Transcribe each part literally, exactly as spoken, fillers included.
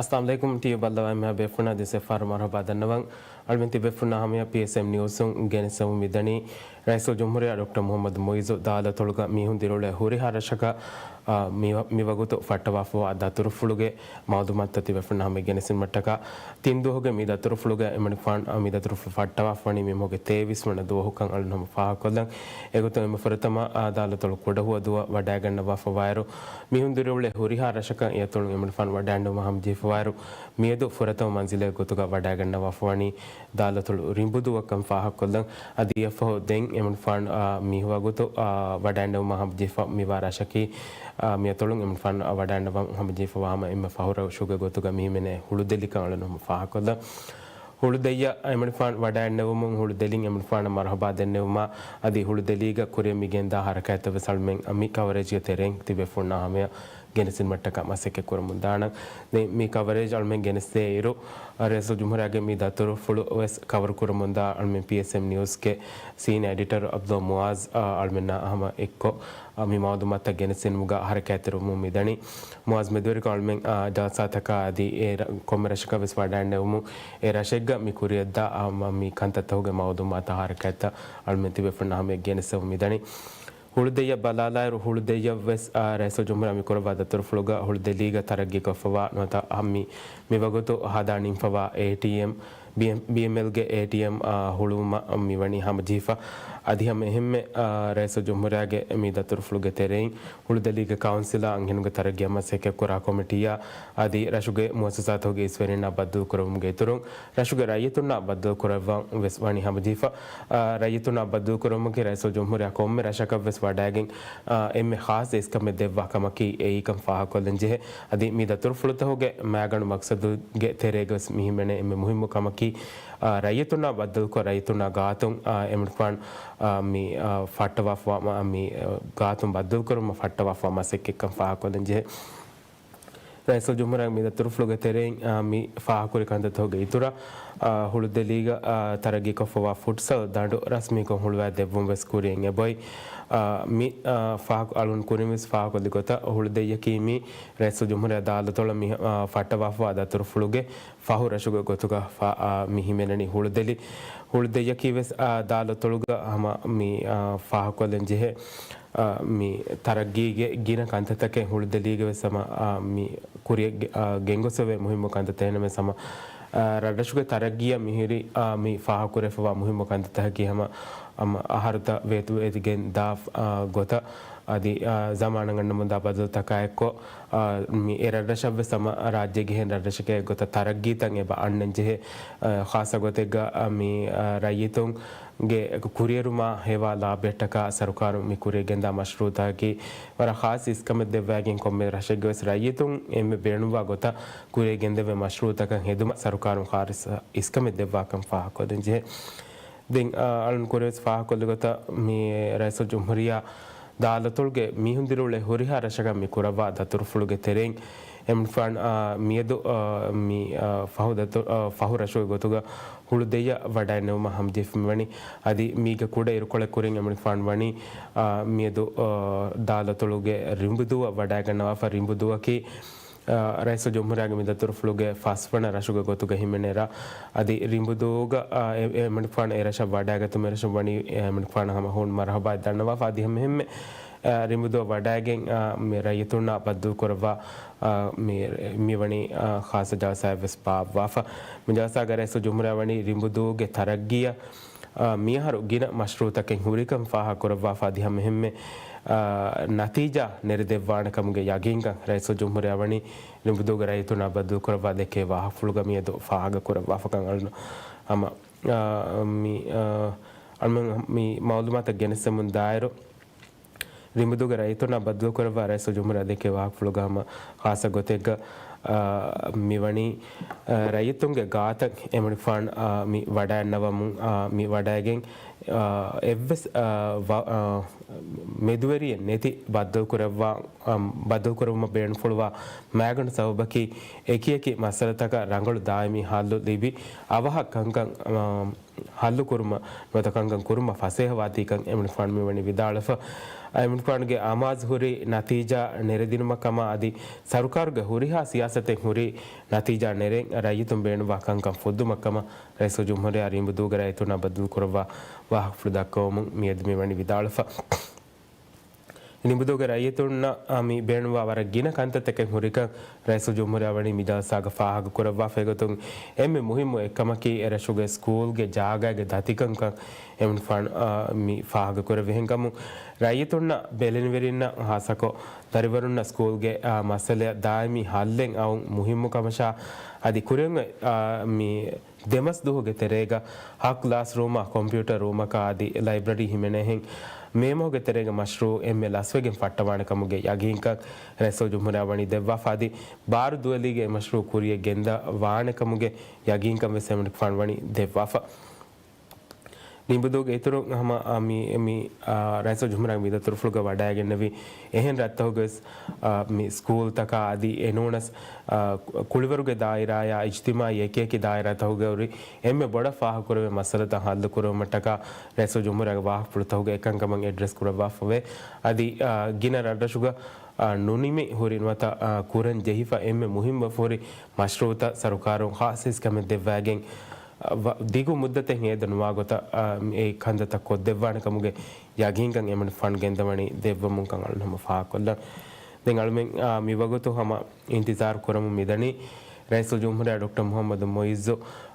އައްސަލާމު ޢަލައިކުމް. ޓީވީ ބައްލަވާ އެންމެހާ ބޭފުޅުންނަށް ދެ ސެފާރު މަރުޙަބާ ދަންނަވަން. އަޅުމެން ތިބޭފުޅުންނާ ހަމަޔަށް ޕީއެސްއެމް ނިއުސުން ގެނެސްދެމުން މިދަނީ، ރައީސުލްޖުމްހޫރިއްޔާ ޑޮކްޓަރ މުޙައްމަދު މުޢިއްޒު ދާލަތޮޅުގަ މީހުން ދިރިއުޅޭ ހުރިހާ ރަށަކަށް، އާ، މި، މިވަގުތު ފައްޓަވާފަވާ ދަތުރުފުޅުގެ މަޢުލޫމާތުތައް ތިބޭފުޅުންނާ ހަމަޔަށް ގެނެސްދިނުމަށްޓަކާ، ތިން ދުވަހުގެ މި ދަތުރުފުޅުގަ އެމަނިކުފާނު، މި ދަތުރުފުޅު ފައްޓަވާފަވަނީ މި މަހުގެ ތޭވީސް ވަނަ ދުވަހުކަން އަޅުން ހަމަ ފާހަގަކޮށްލަން. އެގޮތުން އެންމެ ފުރަތަމަ، އާ، ދާލަތޮޅު ކުޑަހުވަދުއަށް ވަޑައިގަންނަވާފަވާއިރު، މީހުން ދިރިއުޅޭ ހުރިހާ ރަށަކަށް އެއަތޮޅުން އެމަނިކުފާނު ވަޑައިގަންނަވަމުން ހަމަޖެހިފަވާއިރު، މިއަދު ފުރަތަމަ މަންޒިލެއް ގޮތުގަ ވަޑައިގަންނަވާފަވަނީ ދާލަތޮޅު ރިނބުދޫއަށްކަން ފާހަގަކޮށްލަން. އަދި އެއަށްފަހު ދެން އެމަނިކުފާނު، އާ، މިވަގުތު، އާ، ވަޑައިގަންނަވަމުން ހަމަޖެހިފަ މިވާ ރަށަކީ، އާ، މިއަތޮޅުން އެމަނިކުފާނު ވަޑައިގަންނަވަމުން ހަމަޖެހިފަވާ ހަމަ އެންމެ ފަހު ރަށުގެ ގޮތުގަ މިހިމެނޭ ހުޅުދެލިކަން އަޅުން ހަމަ ފާހަގަކޮށްލަން. ހުޅުދެއްޔަށް އެމަނިކުފާނު ވަޑައިގަންނެވުމުން ހުޅުދެލިން އެމަނިކުފާނަށް މަރުޙަބާ ދެންނެވުމާ، އަދި ހުޅުދެލީގަ ކުރިއަށް މި ގެންދާ ހަރަކާތްތައް ވެސް އަޅުމެން މި ކަވަރޭޖްގެ ތެރެއިން ތިބޭފުޅުންނާ ހަމަޔަށް ގެނެސްދިނުމަށްޓަކާ މަސައްކަތް ކުރަމުން ދާނަން. ދެން މި ކަވަރޭޖް އަޅުމެން ގެނެސްދޭ އިރު، ރައީސުލްޖުމްހޫރިއްޔާގެ މި ދަތުރުފުޅު ވެސް ކަވަރު ކުރަމުންދާ އަޅުމެން ޕީއެސްއެމް ނިއުސްގެ ސީނިއާ އެޑިޓަރު ޢަބްދުﷲ މުޢާޒް، އާ، އަޅުމެންނާ ހަމަ އެއްކޮށް، އާ، މި މަޢުލޫމާތުތައް ގެނެސްދިނުމުގަ ހަރަކާތްތެރިވަމުން މިދަނީ. މުޢާޒް މެދުވެރިކޮށް އަޅުމެން، އާ، ޖަލްސާތަކާ އަދި އެ ރަ-، ކޮންމެ ރަށަކަށް ވެސް ވަޑައިގަންނެވުމުން އެ ރަށެއްގަ މި ކުރިއަށްދާ، އާ، މަ-، މި ކަންތައްތަކުގެ މަޢުލޫމާތާ ހަރަކާތްތައް އަޅުމެން ތިބޭފުޅުންނާ ހަމަޔަށް ގެނެސްދެމުން މިދަނީ. ހުޅުދެއްޔަށް ބަލާލާއިރު، ހުޅުދެއްޔަށް ވެސް، އާ، ރައީސުލްޖުމްހޫރިއްޔާ މި ކުރައްވާ ދަތުރުފުޅުގަ ހުޅުދެލީގަ ތަރައްގީކޮށްފަވާ ނުވަތަ، އާ، މި، މިވަގުތު ހަދާ ނިންފަވާ އޭޓީއެމް، ބީއެމް-، ބީއެމްއެލްގެ އޭޓީއެމް، އާ، ހުޅުވުމަށް މިވަނީ ހަމަޖެހިފަ. އަދި ހަމަ އެހެންމެ، އާ، ރައީސުލްޖުމްހޫރިއްޔާގެ މި ދަތުރުފުޅުގެ ތެރެއިން ހުޅުދެލީގެ ކައުންސިލާ އަންހެނުންގެ ތަރައްގީއަށް މަސައްކަތްކުރާ ކޮމިޓީއާ އަދި ރަށުގެ މުއައްސަސާތަކުގެ އިސްވެރިންނާ ބައްދަލުކުރެވުމުގެ އިތުރުން، ރަށުގެ ރައްޔިތުންނާ ބައްދަލުކުރައްވަން ވެސް ވަނީ ހަމަޖެހިފަ. އާ، ރައްޔިތުންނާ ބައްދަލުކުރުމަކީ ރައީސުލްޖުމްހޫރިއްޔާ ކޮންމެ ރަށަކަށް ވެސް ވަޑައިގެން، އާ، އެންމެ ޚާއްޞަ އިސްކަމެއް ދެއްވާ ކަމަކީ އެއީކަން ފާހަގަކޮށްލަން ޖެހޭ. އަދި މި ދަތުރުފުޅުތަކުގެ މައިގަނޑު މަޤްޞަދުގެ ތެރޭގަ ވެސް މިހިމެނޭ އެންމެ މުހިއްމު ކަމަކީ، އާ، ރައްޔިތުންނާ ބައްދަލުކޮށް، ރައްޔިތުންނާ ގާތުން، އާ، އެމަނިކުފާނު، އާ، މި، އާ، ފައްޓަވާފަ، މި، އާ، ގާތުން ބައްދަލުކުރުމަށް ފައްޓަވާފަ މަސައްކަތްކަން ފާހަގަކޮށްލަން ޖެހޭ. ރައީސުލްޖުމްހޫރިއްޔާ މި ދަތުރުފުޅުގެ ތެރެއިން، އާ، މި ފާހަގަކުރި ކަންތައްތަކުގެ އިތުރަށް، އާ، ހުޅުދެލީގަ، އާ، ތަރައްގީކޮށްފަވާ ފުޓްސަލް ދަނޑު ރަސްމީކޮށް ހުޅުވާ ދެއްވުން ވެސް ކުރިއަށް އެބައޮތް. އާ، މި، އާ، ފާހަގަ-، އަޅުން ކުރިން ވެސް ފާހަގަކޮށްލި ގޮތަށް ހުޅުދެއްޔަކީ މި ރައީސުލްޖުމްހޫރިއްޔާ ދާލަތޮޅަށް މި، އާ، ފައްޓަވާފަވާ ދަތުރުފުޅުގެ ފަހު ރަށުގެ ގޮތުގަ ފާ-، އާ، މި ހިމެނެނީ ހުޅުދެލި. ހުޅުދެއްޔަކީ ވެސް، އާ، ދާލަތޮޅުގަ ހަމަ މި، އާ، ފާހަގަކޮށްލަން ޖެހޭ، އާ، މި ތަރައްގީގެ ގިނަ ކަންތައްތަކެއް ހުޅުދެލީގެ ވެސް ހަމަ، އާ، މި ކުރިއަށް ގެ-، އާ، ގެންގޮސްފަވޭ މުހިއްމު ކަންތައްތައް. އެހެންނަމަވެސް ހަމަ، އާ، ރަށްރަށުގެ ތަރައްގީއަށް މިހިރީ، އާ، މި ފާހަގަކުރެވިފަވާ މުހިއްމު ކަންތައްތަކަކީ ހަމަ، ހަމަ އަހަރުތައް ވޭތުވެދިގެން ދާ، އާ، ގޮތަށް އަދި، އާ، ޒަމާނަށް އަންނަމުންދާ ބަދަލުތަކާއެއްކޮށް، އާ، މި އެ ރަށްރަށަށްވެސް ހަމަ ރާއްޖޭގެ އެހެން ރަށްރަށެކޭ ގޮތަށް ތަރައްގީތައް އެބަ އަންނަން ޖެހޭ، އާ، ޚާއްޞަ ގޮތެއްގަ، އާ، މި، އާ، ރައްޔިތުންގެ ކުރިއެރުމާ ހެވާ ލާބެއްޓަކާ ސަރުކާރުން މި ކުރިއަށް ގެންދާ މަޝްރޫއުތަކަކީ ވަރަށް ޚާއްޞަ އިސްކަމެއް ދެއްވައިގެން ކޮންމެ ރަށެއްގެ ވެސް ރައްޔިތުން އެންމެ ބޭނުންވާ ގޮތަށް ކުރިއަށް ގެންދެވޭ މަޝްރޫއުތަކަށް ހެދުމަށް ސަރުކާރުން ޚާއްޞަ އިސްކަމެއް ދެއްވާކަން ފާހަގަކޮށްލަން ޖެހޭ. ދެން، އާ، އަޅުން ކުރިވެސް ފާހަގަކޮށްލި ގޮތަށް މި ރައީސުލްޖުމްހޫރިއްޔާ ދާލަތޮޅުގެ މީހުން ދިރިއުޅޭ ހުރިހާ ރަށަކަށް މި ކުރައްވާ ދަތުރުފުޅުގެ ތެރެއިން އެމަނިކުފާނު، އާ، މިއަދު، އާ، މި، އާ، ފަހު ދަތު-، އާ، ފަހު ރަށުގެ ގޮތުގަ ހުޅުދެއްޔަށް ވަޑައިނެވުމަށް ހަމަޖެހިފަ މިވަނީ. އަދި މީގެ ކުޑަ އިރުކޮޅެއް ކުރިން އެމަނިކުފާނު ވަނީ، އާ، މިއަދު، އާ، ދާލަތޮޅުގެ ރިނބުދޫއަށް ވަޑައިގަންނަވާފަ. ރިނބުދޫއަކީ އާ، ރައީސުލްޖުމްހޫރިއްޔާގެ މި ދަތުރުފުޅުގެ ފަސްވަނަ ރަށުގެ ގޮތުގަ ހިމެނޭ ރަށް. އަދި ރިނބުދޫގަ، އާ، އެ-، އެ އެމަނިކުފާނު އެ ރަށަށް ވަޑައިގަތުމަށް އެ ރަށުން ވަނީ، އެ އެމަނިކުފާނަށް ހަމަ ހޫނު މަރުޙަބާ ދަންނަވާފަ. އަދި ހަމަ އެހެންމެ، އާ، ރިނބުދޫއަށް ވަޑައިގެން، އާ، މި ރައްޔިތުންނާ ބައްދަލުކުރައްވާ، އާ، މި، މިވަނީ، އާ، ޚާއްޞަ ޖަލްސާއެއް ވެސް ބާއްވާފަ. މި ޖަލްސާގަ ރައީސުލްޖުމްހޫރިއްޔާ ވަނީ ރިނބުދޫގެ ތަރައްގީއަށް އާ، މިއަހަރު ގިނަ މަޝްރޫއުތަކެއް ހުރިކަން ފާހަގަކުރައްވާފަ. އަދި ހަމަ އެހެންމެ، އާ، ނަތީޖާ ނެރެދެއްވާނެ ކަމުގެ ޔަގީންކަން ރައީސުލްޖުމްހޫރިއްޔާ ވަނީ ރިނބުދޫގެ ރައްޔިތުންނާ ބައްދަލުކުރައްވާ ދެއްކޭ ވާހަކަފުޅުގަ މިއަދު ފާހަގަކުރައްވާފަކަން އަޅުނު. ހަމަ، އާ، މި، އާ، އަޅުމެން މި މައުލޫމާތަށް ގެނެސްދެމުން ދާއިރު، ރިނބުދޫގެ ރައްޔިތުންނާ ބައްދަލުކުރައްވާ ރައީސުލްޖުމްހޫރިއްޔާ ދެއްކޭ ވާހަކަފުޅުގަ ހަމަ ޚާއްޞަ ގޮތެއްގަ، އާ، މިވަނީ، އާ، ރައްޔިތުންގެ ގާތަށް އެމަނިކުފާނު، އާ، މި ވަޑައިންނަވަމުން، އާ، މި ވަޑައިގެން، އާ، އެއްވެސް، އާ، ވަ-، އާ، މެދުވެރިއެއް ނެތި ބައްދަލުކުރައްވާ، އާ، ބައްދަލުކުރުމަށް ބޭނުންފުޅުވާ މައިގަނޑު ސަބަބަކީ އެކިއެކި މައްސަލަތަކަށް ރަނގަޅު ދާއިމީ ހައްލު ލިބި އަވަހަށް ކަންކަން، އާ، ހައްލު ކުރުމަށް ނުވަތަ ކަންކަން ކުރުމަށް ފަސޭހަވާތީކަން އެމަނިކުފާނު މިވަނީ ވިދާޅުވެފަ. އެމަނިކުފާނުގެ އަމާޒު ހުރީ ނަތީޖާ ނެރެދިނުމަށް ކަމަށް އަދި ސަރުކާރުގެ ހުރިހާ ސިޔާ ސަތެއް ހުރި ނަތީޖާ ނެރެން ރައްޔިތުން ބޭނުންވާ ކަންކަން ފުއްދުމަށް ކަމަށް ރައީސުލްޖުމްހޫރިއްޔާ ނިނބުދޫގެ ރައްޔިތުންނާ ބައްދަލުކުރައްވާ ވާހަކަފުޅު ދައްކަވަމުން މިއަދު މިވަނީ ވިދާޅުވެފަ. ނިނބުދޫގެ ރައްޔިތުންނަށް މި ބޭނުންވާ ވަރަށް ގިނަ ކަންތައްތަކެއް ހުރިކަން ރައީސުލްޖުމްހޫރިއްޔާ ވަނީ މި ޖަލްސާގަ ފާހަގަކުރައްވާފައިގޮތުން، އެންމެ މުހިއްމު އެއްކަމަކީ އެރަށުގެ ސްކޫލްގެ ޖާގައިގެ ދަތިކަންކަން އެމަނިކުފާނު މި ފާހަގަކުރެއްވި ހެންކަމުން، ރައްޔިތުންނަށް ބެލެނިވެރިންނަށް ހާއްސަކޮށް ދަރިވަރުންނަށް ސްކޫލްގެ މައްސަލައަށް ދާއިމީ ހައްލެއް އައުން މުހިއްމު ކަމަށާ، އަދި ކުރިއަށް މި ދެމަސް ދުވަހުގެ ތެރޭގަ ހަ ކްލާސްރޫމާ ކޮމްޕިއުޓަރ ރޫމަކާ އަދި ލައިބްރަރީ ހިމެނޭހެން މޭމަހުގެ ތެރޭގެ މަޝްރޫއު އެންމެ ލަސްވެގެން ފައްޓަވާނެ ކަމުގެ ޔަގީންކަން ރައީސުލްޖުމްހޫރިއްޔާ ވަނީ ދެއްވާފަ އަދި ބާރު ދުވެލީގެ އެ މަޝްރޫއު ކުރިޔަށް ގެންދަވާނެ ކަމުގެ ޔަގީންކަން ވެސް އެމަނިކުފާނު ވަނީ ދެއްވާފަ. ނިނބުދޫގެ އިތުރުން ހަމަ، އާ، މި، މި، އާ، ރައީސުލްޖުމްހޫރިއްޔާ މި ދަތުރުފުޅުގަ ވަޑައިގެންނެވި އެހެން ރަށްތަކުގަވެސް، އާ، މި ސްކޫލްތަކާ އަދި އެނޫނަސް، އާ، ކުޅިވަރުގެ ދާއިރާޔާ އިޖްތިމާއީ އެކިއެކި ދާއިރާތަކުގައި ހުރި އެންމެ ބޮޑަށް ފާހަގަކުރެވޭ މައްސަލަތައް ހައްލުކުރުވުމަށްޓަކާ ރައީސުލްޖުމްހޫރިއްޔާގެ ވާހަކަފުޅުތަކުގައި އެކަންކަމަށް އެޑްރެސް ކުރައްވާފަވޭ. އަދި، އާ، ގިނަ ރަށްރަށުގަ، އާ، ނުނިމި ހުރި ނުވަތަ، އާ، ކުރަން ޖެހިފަ އެންމެ މުހިއްމުވެފަ ހުރި މަޝްރޫއުތައް ސަރުކާރުން ޚާއްސަ އިސްކަމެއް ދެއްވައިގެން، އާ، ވަ-، ދިގު މުއްދަތެއް ހޭދަ ނުވާ ގޮތަށް، އާ، އެ ކަންތައްތައް ކޮށްދެއްވާނެ ކަމުގެ ޔަގީންކަން އެމަނިކުފާނު ގެންދަވަނީ ދެއްވަމުން ކަން އަޅުން ހަމަ ފާހަގަކޮށްލަން. ދެން އަޅުމެން، އާ، މިވަގުތު ހަމަ އިންތިޒާރު ކުރަމުން މިދަނީ ރައީސުލްޖުމްހޫރިއްޔާ ޑޮކްޓަރ މުޙައްމަދު މުޢިއްޒު،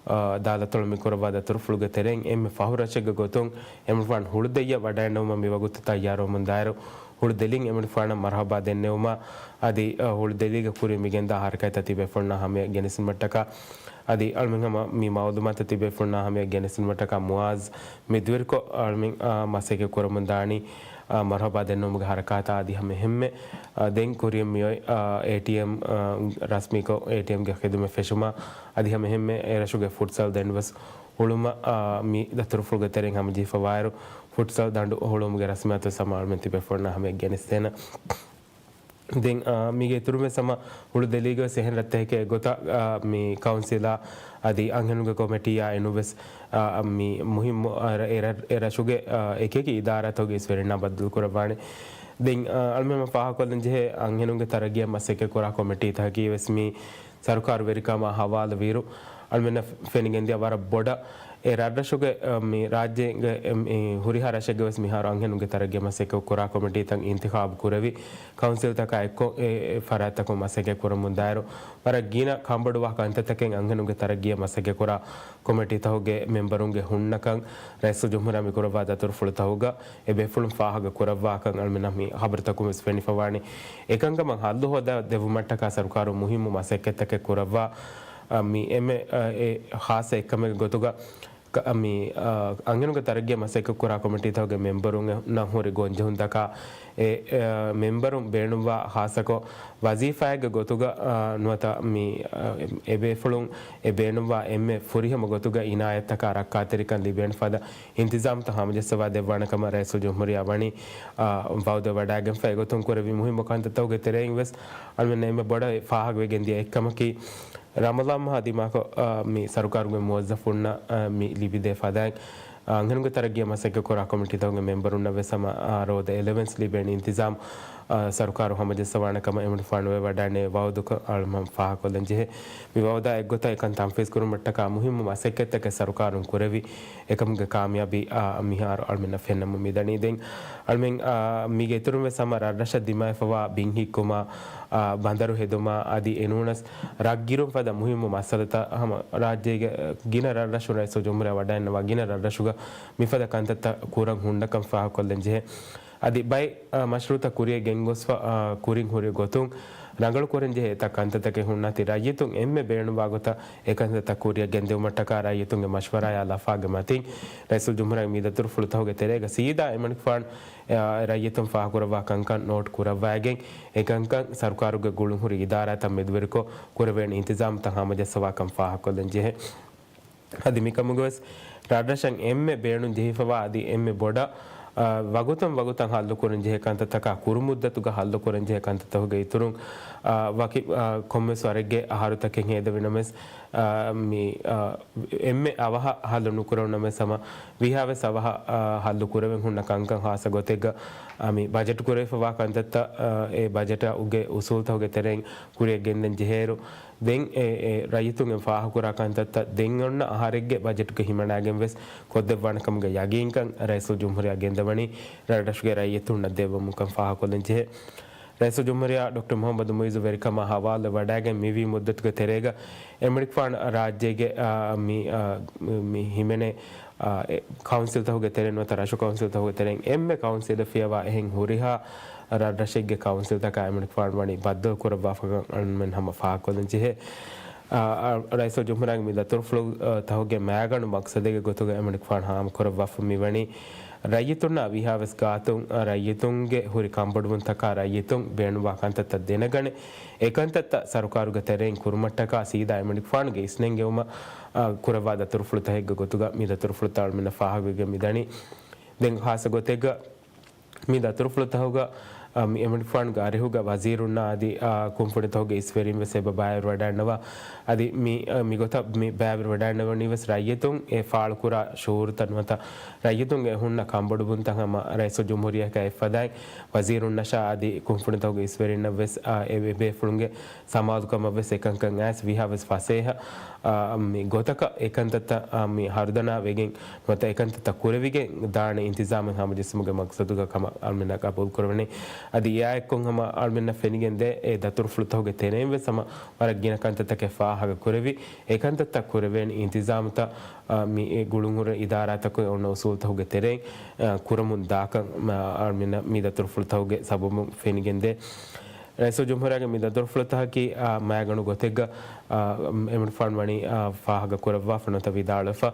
އާ، އަދާލަތު މި ކުރައްވާ ދަތުރުފުޅުގެ ތެރެއިން އެންމެ ފަހު ރަށެއްގެ ގޮތުން އެމަނިކުފާނު ހުޅުދެއްޔަށް ވަޑައިންނެވުމަށް މިވަގުތު ތައްޔާރުވަމުންދާއިރު، ހުޅުދެލިން އެމަނިކުފާނަށް މަރުޙަބާ ދެންނެވުމާ، އަދި، އަ، ހުޅުދެލީގަ ކުރިއަށް މިގެންދާ ހަރަކާތްތައް ތިބޭފުޅުންނާ ހަމަޔަށް ގެނެސްދިނުމަށްޓަކާ، އަދި އަޅުމެން ހަމަ މި މަޢުލޫމާތު ތިބޭފުޅުންނާ ހަމަޔަށް ގެނެސްދިނުމަށްޓަކާ މުޢާޒް މި ދުވެރިކޮށް އަޅުމެން، އަ، މަސައްކަތް ކުރަމުން ދާނީ، އަ، މަރުޙަބާ ދެންނެވުމުގެ ހަރަކާތާ އަދި ހަމަ އެހެންމެ، އަ، ދެން ކުރިއަށް މިއޮތް، އަ، އޭޓީއެމް، އަ، ރަސްމީކޮށް އޭޓީއެމްގެ ޚިދުމަތް ފެށުމާ، އަދި ހަމަ އެހެންމެ އެރަށުގެ ފުޓްސަލް ދަނޑުވެސް ހުޅުމަށް، އާ، މި ދަތުރުފުޅުގެ ތެރެއިން ހަމަޖެހިފަވާއިރު، ފުޓްސަލް ދަނޑު ހުޅުވުމުގެ ރަސްމިއްޔާތު ވެސް ހަމަ އަޅުމެން ތިބޭފުޅުންނާ ހަމަޔަށް ގެނެސްދޭނަން. ދެން، އާ، މީގެ އިތުރުން ވެސް ހަމަ ހުޅުދެލީގަ ވެސް އެހެން ރަށްތަކެކޭ އެއްގޮތަށް، އާ، މި ކައުންސިލާ އަދި އަންހެނުންގެ ކޮމިޓީއާ އެނޫން ވެސް، އާ، މި މުހިއްމު، އާ، އެ ރަ-، އެ ރަށުގެ، އާ، އެކިއެކި އިދާރާތަކުގެ އިސްވެރިންނާ ބައްދަލު ކުރައްވާނެ. ދެން، އާ، އަޅުމެން ހަމަ ފާހަގަކޮށްލަން ޖެހޭ އަންހެނުންގެ ތަރައްގީއަށް މަސައްކަތް ކުރާ ކޮމިޓީތަކަކީ ވެސް މި ސަރުކާރު ވެރިކަމާ ހަވާލުވިއިރު، އަޅުމެންނަށް ފެނިގެންދިޔަ ވަރަށް ބޮޑަށް އެ ރަށްރަށުގެ، އަ، މި ރާއްޖޭގެ، އެ، މި ހުރިހާ ރަށެއްގެ ވެސް މިހާރު އަންހެނުންގެ ތަރައްގީ މަސައްކަތް ކުރާ ކޮމިޓީތައް އިންތިޚާބު ކުރެވި، ކައުންސިލްތަކާ އެއްކޮށް އެ، އެ ފަރާތްތަކުން މަސައްކަތް ކުރަމުންދާއިރު، ވަރަށް ގިނަ ކަންބޮޑުވާ ކަންތައްތަކެއް އަންހެނުންގެ ތަރައްގީއަށް މަސައްކަތް ކުރާ ކޮމިޓީތަކުގެ މެމްބަރުންގެ ހުންނަކަން ރައީސުލްޖުމްހޫރިއްޔާ މި ކުރައްވާ ދަތުރުފުޅުތަކުގަ އެ ބޭފުޅުން ފާހަގަ ކުރައްވާކަން އަޅުމެންނަށް މި ހަބަރުތަކުން ވެސް ފެނިފަވާނެ. އެކަންކަމަށް ހައްލު ހޯދާ ދެއްވުމަށްޓަކާ ސަރުކާރުން މުހިއްމު މަސައްކަތްތަކެއް ކުރައްވާ، އަ، މި އެންމެ، އަ، އެ ޚާއްޞަ އެއްކަމެއްގެ ގޮތުގަ، ކ-، މި، އަ، އަންހެނުންގެ ތަރައްގީއަށް މަސައްކަތް ކުރާ ކޮމިޓީތަކުގެ މެމްބަރުންނަށް ހުރި ގޮންޖެހުންތަކާ އެ، އަ، މެމްބަރުން ބޭނުންވާ ޚާއްޞަކޮށް، ވަޒީފާއެއްގެ ގޮތުގަ، އާ، ނުވަތަ މި، އާ، އެބޭފުޅުން އެ ބޭނުންވާ އެންމެ ފުރިހަމަ ގޮތުގަ އިނާޔަތްތަކާ ރައްކާތެރިކަން ލިބޭނެ ފަދަ އިންތިޒާމްތައް ހަމަޖައްސަވާ ދެއްވާނެ ކަމަށް ރައީސުލްޖުމްހޫރިއްޔާ ވަނީ، އާ، ވައުދެއް ވަޑައިގެންފަ. އެގޮތުން ކުރެވި މުހިއްމު ކަންތައްތަކުގެ ތެރެއިން ވެސް އަޅުމެން އެންމެ ބޮޑަށް ފާހަގަވެގެން ދިޔަ އެއްކަމަކީ، ރަމަޟާން މަހާ ދިމާކޮށް، އާ، މި ސަރުކާރުގެ މުވައްޒަފުންނަށް، އާ، މި ލިބިދޭ ފަދައިން، އަންހެނުންގެ ތަރައްގީއަށް މަސައްކަތް ކުރާ ކޮމިޓީތަކުގެ މެމްބަރުންނަށް ވެސް ހަމަ، އާ، ރޯދަ އެލަވެންސް ލިބޭނެ އިންތިޒާމް، އާ، ސަރުކާރު ހަމަޖައްސަވާނެ ކަމަށް އެމަނިކުފާނު ވެވަޑައިގެންނެވި ވައުދުކަން އަޅުމެން ފާހަގަކޮށްލަން ޖެހޭ. މި ވައުދާ އެއްގޮތަށް އެކަން ތަންފީޒް ކުރުމަށްޓަކާ މުހިއްމު މަސައްކަތްތަކެއް ސަރުކާރުން ކުރެވި އެކަމުގެ ކާމިޔާބީ، އާ، މިހާރު އަޅުމެންނަށް ފެންނަމުން މިދަނީ. ދެން އަޅުމެން، އާ، މީގެ އިތުރުން ވެސް ހަމަ ރަށްރަށަށް ދިމާވެފަވާ ބިން ހިއްކުމާ، އާ، ބަނދަރު ހެދުމާ އަދި އެނޫނަސް ރަށްގިރުން ފަދަ މުހިއްމު މައްސަލަތައް ހަމަ ރާއްޖޭގެ ގިނަ ރަށްރަށުން ރައީސުލްޖުމްހޫރިއްޔާ ވަޑައިންނަވާ ގިނަ ރަށްރަށުގަ މިފަދަ ކަންތައްތައް ކުރަން ހުންނަކަން ފާހަގަކޮށްލަން ޖެހޭ. އަދި ބައެއް، އާ، މަޝްރޫއުތައް ކުރިއަށް ގެންގޮސްފަ، އާ، ކުރިން ހުރި ގޮތުން ރަނގަޅު ކުރަން ޖެހޭ އެތައް ކަންތައްތަކެއް ހުންނާތީ ރައްޔިތުން އެންމެ ބޭނުންވާ ގޮތަށް އެ ކަންތައްތައް ކުރިއަށް ގެންދިއުމަށްޓަކާ ރައްޔިތުންގެ މަޝްވަރާޔާ ލަފާގެ މަތިން ރައީސުލްޖުމްހޫރިއްޔާ މި ދަތުރުފުޅުތަކުގެ ތެރޭގަ ސީދާ އެމަނިކުފާނު، އާ، ރައްޔިތުން ފާހަގަކުރައްވާ ކަންކަން ނޯޓް ކުރައްވައިގެން އެކަންކަން ސަރުކާރުގެ ގުޅުން ހުރި އިދާރާތައް މެދުވެރިކޮށް ކުރެވޭނެ އިންތިޒާމްތައް ހަމަޖައްސަވާކަން ފާހަގަކޮށްލަން ޖެހޭ. އަދި މިކަމުގަވެސް ރަށްރަށަށް އެންމެ ބޭނުން ޖެހިފަވާ އަދި އެންމެ ބޮޑަށް، އާ، ވަގުތުން ވަގުތަށް ހައްލު ކުރަން ޖެހޭ ކަންތައްތަކާ ކުރު މުއްދަތުގަ ހައްލު ކުރަން ޖެހޭ ކަންތައްތަކުގެ އިތުރުން، އާ، ވަކި، އާ، ކޮންމެސް ވަރެއްގެ އަހަރުތަކެއް ހޭދަވި ނަމަވެސް، އާ، މި، އާ، އެންމެ އަވަހަށް ހައްލު ނުކުރެވުނަމެސް ހަމަ ވީހާވެސް އަވަހަށް، އާ، ހައްލު ކުރެވެން ހުންނަ ކަންކަން ހާއްސަ ގޮތެއްގަ، އާ، މި ބަޖެޓް ކުރެވިފަވާ ކަންތައްތައް، އާ، އެ ބަޖެޓުގެ އުސޫލުތަކުގެ ތެރެއިން ކުރިއަށް ގެންދަން ޖެހޭއިރު، ދެން އެ، އެ ރައްޔިތުން އެ ފާހަގަކުރާ ކަންތައްތައް ދެން އޮންނަ އަހަރެއްގެ ބަޖެޓުގެ ހިމަނާގެން ވެސް ކޮށްދެއްވާނެ ކަމުގެ ޔަގީންކަން ރައީސުލްޖުމްހޫރިއްޔާ ގެންދަވަނީ ރަށްރަށުގެ ރައްޔިތުންނަށް ދެއްވަމުންކަން ފާހަގަކޮށްލަން ޖެހޭ. ރައީސުލްޖުމްހޫރިއްޔާ ޑޮކްޓަރ މުހައްމަދު މުއިއްޒު ވެރިކަމާ ހަވާލު ވަޑައިގެން މިވީ މުއްދަތުގެ ތެރޭގަ އެމަނިކުފާނު ރާއްޖޭގެ، އާ، މި، އާ، މި ހިމެނޭ، އާ، އެ، ކައުންސިލްތަކުގެ ތެރެއިން ނުވަތަ ރަށު ކައުންސިލްތަކުގެ ތެރެއިން އެންމެ ކައުންސިލަށް ފިޔަވާ އެހެން ހުރިހާ ރަށްރަށެއްގެ ކައުންސިލްތަކާ އެމަނިކުފާނު ވަނީ ބައްދަލު ކުރައްވާފަކަން އަޅުމެން ހަމަ ފާހަގަކޮށްލަން ޖެހޭ. އާ، އާ، ރައީސުލްޖުމްހޫރިއްޔާގެ މި ދަތުރުފުޅު، އާ، ތަކުގެ މައިގަނޑު މަޤްޞަދެއްގެ ގޮތުގަ އެމަނިކުފާނު ހާމަކުރައްވާފަ މިވަނީ ރައްޔިތުންނާ ވީހާވެސް ގާތުން، އާ، ރައްޔިތުންގެ ހުރި ކަންބޮޑުވުންތަކާ ރައްޔިތުން ބޭނުންވާ ކަންތައްތައް ދެނެގަނެ، އެކަންތައްތައް ސަރުކާރުގެ ތެރެއިން ކުރުމަށްޓަކާ ސީދާ އެމަނިކުފާނުގެ އިސްނެންގެވުމަށް، އާ، ކުރައްވާ ދަތުރުފުޅުތަކެއްގެ ގޮތުގަ މި ދަތުރުފުޅުތައް އަޅުމެންނަށް ފާހަގަވެގެން މިދަނީ. ދެން ޚާއްޞަ ގޮތެއްގަ މި ދަތުރުފުޅުތަކުގަ، އަ، މި އެމަނިކުފާނުގެ އަރިހުގަ ވަޒީރުންނާ އަދި، އަ، ކުންފުނިތަކުގެ އިސްވެރިން ވެސް އެބަ ބައިވެރިވަޑައިންނަވާ. އަދި މި، އަ، މިގޮތަށް މި ބައިވެރިވަޑައިންނަވަނީ ވެސް ރައްޔިތުން އެ ފާޅުކުރާ ޝުޢޫރުތައް ނުވަތަ ރައްޔިތުންގެ ހުންނަ ކަންބޮޑުވުންތައް ހަމަ ރައީސުލްޖުމްހޫރިއްޔާއަކާ އެއްފަދައިން ވަޒީރުންނަށާ އަދި ކުންފުނިތަކުގެ އިސްވެރިންނަށް ވެސް، އަ، އެ ބޭފުޅުންގެ ސަމާލުކަމަށް ވެސް އެކަންކަން އައިސް ވީހާވެސް ފަސޭހަ، އާ، މި ގޮތަކަށް އެކަންތައްތައް، އާ، މި ހަރުދަނާ ވެގެން ނުވަތަ އެކަންތައްތައް ކުރެވިގެން ދާނެ އިންތިޒާމެއް ހަމަޖެއްސުމުގެ މަޤްޞަދުގަ ކަމަށް އަޅުމެންނަށް ގަބޫލު ކުރެވެނީ. އަދި އެއާއެއްކޮށް ހަމަ އަޅުމެންނަށް ފެނިގެން ދޭ އެ ދަތުރުފުޅުތަކުގެ ތެރެއިން ވެސް ހަމަ ވަރަށް ގިނަ ކަންތައްތަކެއް ފާހަގަ ކުރެވި، އެކަންތައްތައް ކުރެވޭނެ އިންތިޒާމުތައް، އާ، މި އެ ގުޅުންހުރި އިދާރާތަކުގެ އޮންނަ އުސޫލުތަކުގެ ތެރެއިން، އާ، ކުރަމުން ދާކަން، އާ، އަޅުމެންނަށް މި ދަތުރުފުޅުތަކުގެ ސަބަބުން ފެނިގެން ދޭ. ރައީސުލްޖުމްހޫރިއްޔާގެ މި ދަތުރުފުޅުތަކަކީ، އާ، މައިގަނޑު ގޮތެއްގަ، އާ، އެމަނިކުފާނު ވަނީ، އާ، ފާހަގަ ކުރައްވާފަ ނުވަތަ ވިދާޅުވެފަ،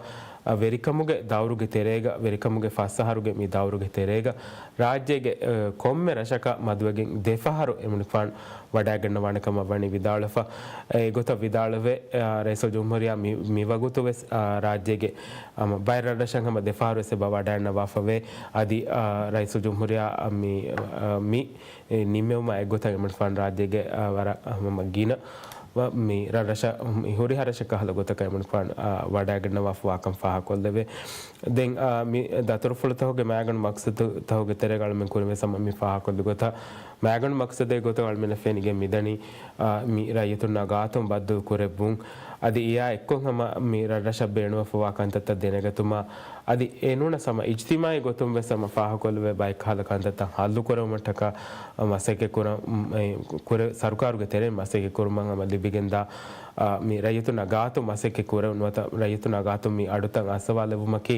އާ، ވެރިކަމުގެ ދައުރުގެ ތެރޭގަ، ވެރިކަމުގެ ފަސް އަހަރުގެ މި ދައުރުގެ ތެރޭގަ، ރާއްޖޭގެ، އާ، ކޮންމެ ރަށަކަށް މަދުވެގެން ދެފަހަރު އެމަނިކުފާނު ވަޑައިގަންނަވާނެ ކަމަށް ވަނީ ވިދާޅުވެފަ. އެގޮތަށް ވިދާޅުވެ، އާ، ރައީސުލްޖުމްހޫރިއްޔާ މި، މިވަގުތު ވެސް، އާ، ރާއްޖޭގެ، އަމަ، ބައެއް ރަށްރަށަށް ހަމަ ދެފަހަރު ވެސް އެބަ ވަޑައިގަންނަވާފަވޭ. އަދި، އާ، ރައީސުލްޖުމްހޫރިއްޔާ، އާ، މި، އާ، މި އެ ނިންމެވުމާ އެއްގޮތަށް އެމަނިކުފާނު ރާއްޖޭގެ، އާ، ވަރަށް ހަމަ ގިނަ ވަ-، މި ރަށްރަށަށް މި ހުރިހާ ރަށެއް ކަހަލަ ގޮތަކަށް އެމަނިކުފާނު، އާ، ވަޑައިގަންނަވާފަވާކަން ފާހަގަކޮށްލެވޭ. ދެން، އާ، މި ދަތުރުފުޅުތަކުގެ މައިގަނޑު މަޤްޞަދުތަކުގެ ތެރޭގަ އަޅުމެން ކުރިންވެސް ހަމަ މި ފާހަގަކޮށްލި ގޮތަށް، މައިގަނޑު މަޤްޞަދެއް ގޮތަށް އަޅުމެންނަށް ފެނިގެން މިދަނީ، އާ، މި ރައްޔިތުންނާ ގާތުން ބައްދަލު ކުރެއްވުން. އަދި އެއާ އެއްކޮށް ހަމަ މި ރަށްރަށަށް ބޭނުންވެފަވާ ކަންތައްތައް ދެނެގަތުމާ، އަދި އެނޫނަސް ހަމަ އިޖްތިމާޢީ ގޮތުން ވެސް ހަމަ ފާހަގަކޮށްލެވޭ ބައެއް ކަހަލަ ކަންތައްތައް ހައްލު ކުރެވުމަށްޓަކާ، މަސައްކަތް ކުރަ-، މް، އެ، ކުރެ-، ސަރުކާރުގެ ތެރެއިން މަސައްކަތް ކުރުމަށް ހަމަ ލިބިގެންދާ، އާ، މި ރައްޔިތުންނާ ގާތުން މަސައްކަތް ކުރެވުން ނުވަތަ ރައްޔިތުންނާ ގާތުން މި އަޑުތައް އައްސަވާލެއްވުމަކީ،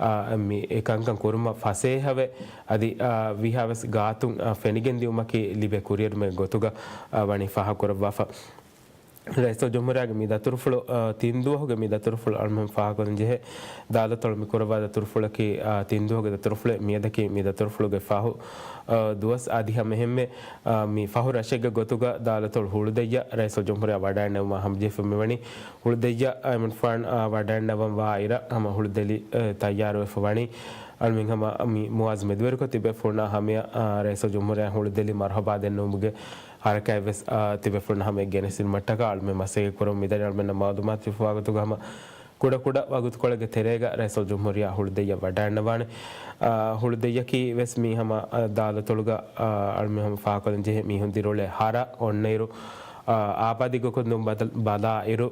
އާ، މި އެ ކަންކަން ކުރުމަށް ފަސޭހަވެ، އަދި، އާ، ވީހާވެސް ގާތުން، އާ، ފެނިގެންދިއުމަކީ ލިބޭ ކުރިއެރުމެއް ގޮތުގަ، އާ، ވަނީ ފާހަގަކުރައްވާފަ. ރައީސުލްޖުމްހޫރިއްޔާގެ މި ދަތުރުފުޅު، އާ، ތިން ދުވަހުގެ މި ދަތުރުފުޅު އަޅުމެން ފާހަގަކޮށްލަން ޖެހޭ. ދާލަތޮޅު މި ކުރައްވާ ދަތުރުފުޅަކީ، އާ، ތިން ދުވަހުގެ ދަތުރުފުޅެއް. މިއަދަކީ މި ދަތުރުފުޅުގެ ފަހު، އާ، ދުވަސް އަދި ހަމައެހެންމެ، އާ، މި ފަހު ރަށެއްގެ ގޮތުގަ ދާލަތޮޅު ހުޅުދެއްޔަށް ރައީސުލްޖުމްހޫރިއްޔާ ވަޑައިންނެވުމާ ހަމަޖެހިފަ މިވަނީ. ހުޅުދެއްޔަށް އެމަނިކުފާނު، އާ، ވަޑައިންނަވަން ވާ އިރަށް ހަމަ ހުޅުދެލި، އެ، ތައްޔާރުވެފަ ވަނީ. އަޅުމެން ހަމަ މި މުއާޒް މެދުވެރިކޮށް ތިބޭފުޅުންނާ ހަމަޔަށް، އާ، ރައީސުލްޖުމްހޫރިއްޔާ ހުޅުދެލި މަރުޙަބާ ދެންނެވުމުގެ ހަރަކާތްވެސް، އާ، ތިބޭފުޅުންނަށް ހަމަޔަށް ގެނެސްދިނުމަށްޓަކާ އަޅުމެން މަސައްކަތް ކުރަމުން މިދަނީ. އަޅުމެންނަށް މައުލޫމާތު ފިފާގޮތުގަ ހަމަ ކުޑަކުޑަ ވަގުތުކޮޅެއްގެ ތެރޭގަ ރައީސުލްޖުމްހޫރިއްޔާ ހުޅުދެއްޔަށް ވަޑައިންނަވާނެ. އާ، ހުޅުދެއްޔަކީ ވެސް މީ ހަމަ، އާ، ދާލަތޮޅުގަ، އާ، އަޅުމެން ހަމަ ފާހަގަކޮށްލަން ޖެހޭ މީހުން ދިރިއުޅޭ ހަރަ އޮންނައިރު، އާ، އާބާދީ ގޮތުން ދުން ބަދަ-، ބަލާއިރު،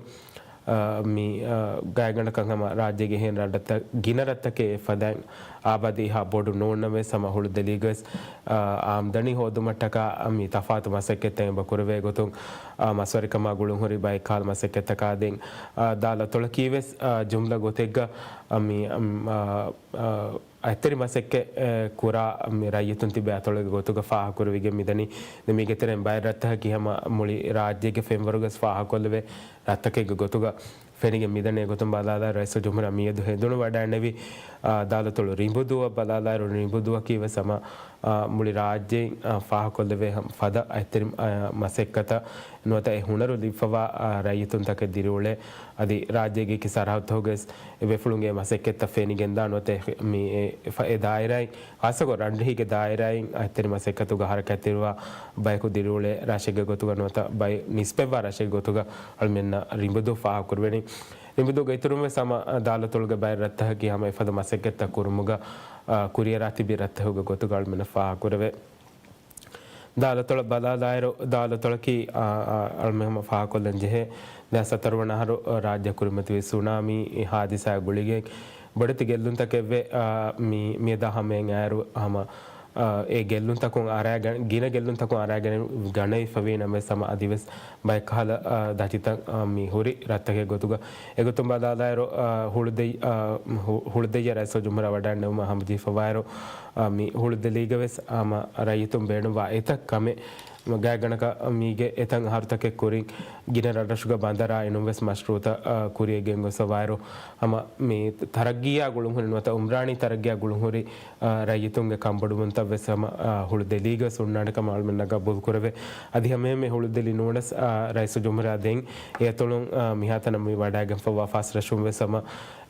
އާ، މި، އާ، ގާތްގަނޑަކަށް ހަމަ ރާއްޖޭގެ އެހެން ރަށްތައް، ގިނަ ރަށްތަކެއް އެފަދައިން އާބާދީ ހާ ބޮޑު ނޫންނަމަވެސް ހަމަ ހުޅުދެލީގަވެސް، އާ، އާމްދަނީ ހޯދުމަށްޓަކާ މި ތަފާތު މަސައްކަތްތައް އެބަ ކުރެވޭ ގޮތުން، އާ، މަސްވެރިކަމާ ގުޅުންހުރި ބައެއް ކަހަލަ މަސައްކަތްތަކާ ދެން، އާ، ދާލަތޮޅަކީ ވެސް، އާ، ޖުމްލަ ގޮތެއްގަ، އާ، މި، އާ، އާ، އަތްތެރި މަސައްކަތް، އާ، ކުރާ މި ރައްޔިތުން ތިބޭ އަތޮޅެއްގެ ގޮތުގަ ފާހަގަކުރެވިގެން މިދަނީ. ދެން މީގެ ތެރެއިން ބައެއް ރަށްތަކަކީ ހަމަ މުޅި ރާއްޖޭގެ ފެންވަރުގަސް ފާހަގަކޮށްލެވޭ ރަށްތަކެއްގެ ގޮތުގަ ފެނިގެން މިދަނީ. އެގޮތުން ބަލާލާ ރައީސުލްޖުމްހޫރިއްޔާ މިއަދު ހެނދުނު ވަޑައިނެވި، އާ، ދާލަތޮޅު ރިނބުދުވަށް ބަލާލާއިރު ރިނބުދުވަކީ ވެސް ހަމަ، އާ، މުޅި ރާއްޖެއިން، އާ، ފާހަގަކޮށްލެވޭ ހަމަ ފަދަ އަތްތެރި، އާ، މަސައްކަތަށް ނުވަތަ އެ ހުނަރު ލިބިފަވާ، އާ، ރައްޔިތުންތަކެއް ދިރިއުޅޭ. އަދި ރާއްޖޭގެ އެކި ސަރަހައްދުތަކުގަވެސް އެ ބޭފުޅުންގެ މަސައްކަތްތައް ފެނިގެންދާ ނުވަތަ އެ، މި، އެ، އެ ދާއިރާއިން، ޚާއްޞަކޮށް ރަންރީގެ ދާއިރާއިން އަތްތެރި މަސައްކަތުގަ ހަރަކާތްތެރިވާ ބަޔަކު ދިރިއުޅޭ ރަށެއްގެ ގޮތުގަ ނުވަތަ ބައެއް ނިސްބަތްވާ ރަށެއްގެ ގޮތުގަ އަޅުމެންނަށް ރިނބުދޫ ފާހަގަކުރެވެނީ. ރިނބުދޫގެ އިތުރުން ވެސް ހަމަ ދާލަތޮޅުގެ ބައެއް ރަށްތަކަކީ ހަމަ އެފަދަ މަސައްކަތްތައް ކުރުމުގަ، އާ، ކުރިއަރާ ތިބި ރަށްތަކުގެ ގޮތުގަ އަޅުމެންނަށް ފާހަގަކުރެވޭ. ދާލަތޮޅަށް ބަލާލާއިރު، ދާލަތޮޅަކީ، އާ، އާ، އަޅުމެން ހަމަ ފާހަގަކޮށްލަން ޖެހޭ، ދެހާސް ހަތަރު ވަނަ އަހަރު ރާއްޖެ ކުރިމަތިވި ސުނާމީ ހާދިސާއާ ގުޅިގެން ބޮޑެތި ގެއްލުންތަކެއްވެ، އާ، މި، މިއަދާ ހަމައަށް އައިރު ހަމަ، އާ، އެ ގެއްލުންތަކުން އަރާގަނެ، ގިނަ ގެއްލުންތަކުން އަރާގަނެ ގަނެވިފަވީ ނަމަވެސް ހަމަ އަދިވެސް ބައެއް ކަހަލަ، އާ، ދަތިތައް، އާ، މި ހުރި ރަށްތަކެއް ގޮތުގަ. އެގޮތުން ބަލާލާއިރު، އާ، ހުޅުދެއް-، އާ، ހު-، ހުޅުދެއްޔަށް ރައީސުލްޖުމްހޫރިއްޔާ ވަޑައިގެންނެވުމަށް ހަމަޖެހިފަވާއިރު، އާ، މި ހުޅުދެލީގަވެސް ހަމަ ރައްޔިތުން ބޭނުންވާ އެތައް ކަމެއް ގާތްގަނޑަކަށް މީގެ އެތައް އަހަރުތަކެއް ކުރިން ގިނަ ރަށްރަށުގަ ބަނދަރާ އިނުން ވެސް މަޝްރޫއުތައް، އާ، ކުރިޔަށް ގެންގޮސްފަވާއިރު، ހަމަ މި ތަރައްގީއާ ގުޅުންހުރި ނުވަތަ އުމްރާނީ ތަރައްގީއާ ގުޅުންހުރި، އާ، ރައްޔިތުންގެ ކަންބޮޑުވުންތައް ވެސް ހަމަ، އާ، ހުޅުދެލީގަ ވެސް ހުންނާނެ ކަމަށް އަޅުމެންނަށް ގަބޫލު ކުރެވޭ. އަދި ހަމައެހެންމެ ހުޅުދެލި ނޫނަސް، އާ، ރައީސުލްޖުމްހޫރިއްޔާ ދެން އެއަތޮޅުން، އާ، މިހާތަނަށް މި ވަޑައިގެންފަވާ ފަސް ރަށުން ވެސް ހަމަ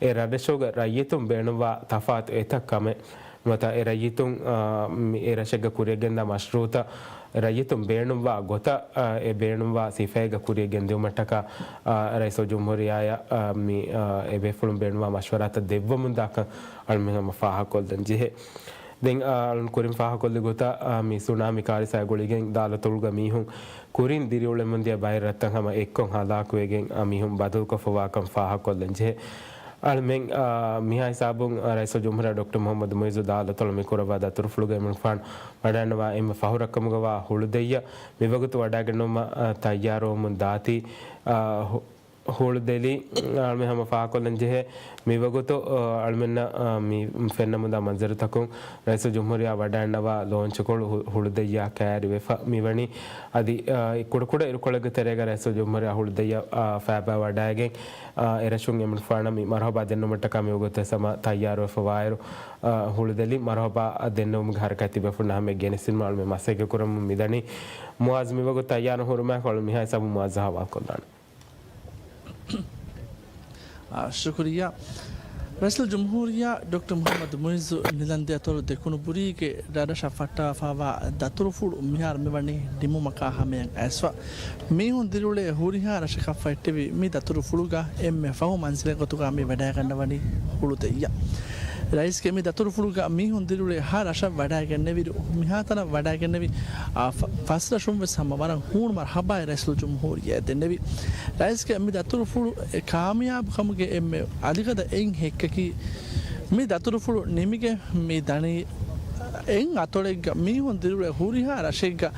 އެ ރަށްރަށުގެ ރައްޔިތުން ބޭނުންވާ ތަފާތު އެތައް ކަމެއް ނުވަތަ އެ ރައްޔިތުން، އާ، މި އެ ރަށެއްގަ ކުރިޔަށް ގެންދާ މަޝްރޫއުތައް ރައްޔިތުން ބޭނުންވާ ގޮތަށް، އާ، އެ ބޭނުންވާ ސިފައެއްގަ ކުރިޔަށް ގެންދިއުމަށްޓަކާ، އާ، ރައީސުލްޖުމްހޫރިއްޔާއަށް، އާ، މި، އާ، އެ ބޭފުޅުން ބޭނުންވާ މަޝްވަރާތައް ދެއްވަމުންދާކަން އަޅުމެން ހަމަ ފާހަގަކޮށްލަން ޖެހޭ. ދެން، އާ، އަޅުން ކުރިން ފާހަގަކޮށްލި ގޮތަށް، އާ، މި ސުނާމީ ކާރިސާއާ ގުޅިގެން ދާލަތޮޅުގަ މީހުން ކުރިން ދިރިއުޅެމުންދިޔަ ބައެއް ރަށްތައް ހަމަ އެއްކޮށް ހަލާކުވެގެން، އާ، މީހުން ބަދަލުކޮށްފަވާކަން ފާހަގަކޮށްލަން ޖެހޭ. އަޅުމެން، އާ، މިހާ ހިސާބުން، އާ، ރައީސުލްޖުމްހޫރިއްޔާ ޑޮކްޓަރ މުޙައްމަދު މުޢިއްޒު ދާލަތޮޅަށް މި ކުރައްވާ ދަތުރުފުޅުގައި އެމަނިކުފާނު ވަޑައިގަންނަވާ އެންމެ ފަހު ރައްކަމުގަވާ ހުޅުދެއްޔަށް މިވަގުތު ވަޑައިގަންނަވުމަށް، އާ، ތައްޔާރުވަމުން ދާތީ، އާ، ހު-، ހުޅުދެލި، އަޅުމެން ހަމަ ފާހަގަކޮށްލަން ޖެހޭ މިވަގުތު، އާ، އަޅުމެންނަށް، އާ، މި ފެންނަމުންދާ މަންޒަރުތަކުން ރައީސުލްޖުމްހޫރިއްޔާ ވަޑައިގަންނަވާ ލޯންޗުކޮޅު ހު-، ހުޅުދެއްޔާ ކައިރިވެފަ މިވަނީ. އަދި، އާ، ކުޑަކުޑަ އިރުކޮޅެއްގެ ތެރޭގަ ރައީސުލްޖުމްހޫރިއްޔާ ހުޅުދެއްޔަށް، އާ، ފައިބާ ވަޑައިގެން، އާ، އެރަށުން އެމަނިކުފާނަށް މި މަރުޙަބާ ދެންނެވުމަށްޓަކާ މިވަގުތު ހަމަ ތައްޔާރުވެފަވާއިރު، އާ، ހުޅުދެލި މަރުޙަބާ ދެންނެވުމުގެ ހަރަކާތް ތިބޭފުޅުންނަށް ހަމަޔަށް ގެނެސްދިނުމަށް އަޅުމެން މަސައްކަތް ކުރަމުން މިދަނީ. މުޢާޒް މިވަގުތު ތައްޔާރު ހުރުމާއެކު އަޅު މިހާ ހިސާބުން މުޢާޒް ހަވާލުކޮށްލާނެ. އާ، ޝުކުރިއްޔާ. ރައީސުލްޖުމްހޫރިއްޔާ ޑޮކްޓަރ މުޙައްމަދު މުޢިއްޒު ނިލަން ދެއަތޮޅު ދެކުނުބުރީގެ ރަށްރަށަށް ފައްޓާފަވާ ދަތުރުފުޅު މިހާރު މިވަނީ ނިމުމަކާ ހަމަޔަށް އައިސްފަ. މީހުން ދިރިއުޅޭ ހުރިހާ ރަށަކަށް ފައްޓެވި މި ދަތުރުފުޅުގަ އެންމެ ފަހު މަންޒިލެއް ގޮތުގަ މި ވަޑައިގަންނަވަނީ ހުޅުދެއްޔަށް. ރައީސްގެ މި ދަތުރުފުޅުގަ މީހުން ދިރިއުޅޭ ހަ ރަށަށް ވަޑައިގެންނެވިއިރު، މިހާތަނަށް ވަޑައިގެންނެވި، އާ، ފަ-، ފަސް ރަށުން ވެސް ހަމަ ވަރަށް ހޫނު މަރުޙަބާއެއް ރައީސުލްޖުމްހޫރިއްޔާ ދެންނެވި. ރައީސްގެ މި ދަތުރުފުޅު އެ ކާމިޔާބު ކަމުގެ އެންމެ އަލިގަދަ އެއް ހެއްކަކީ، މި ދަތުރުފުޅު ނިމިގެން މި ދަނީ އެއް އަތޮޅެއްގަ މީހުން ދިރިއުޅޭ ހުރިހާ ރަށެއްގަ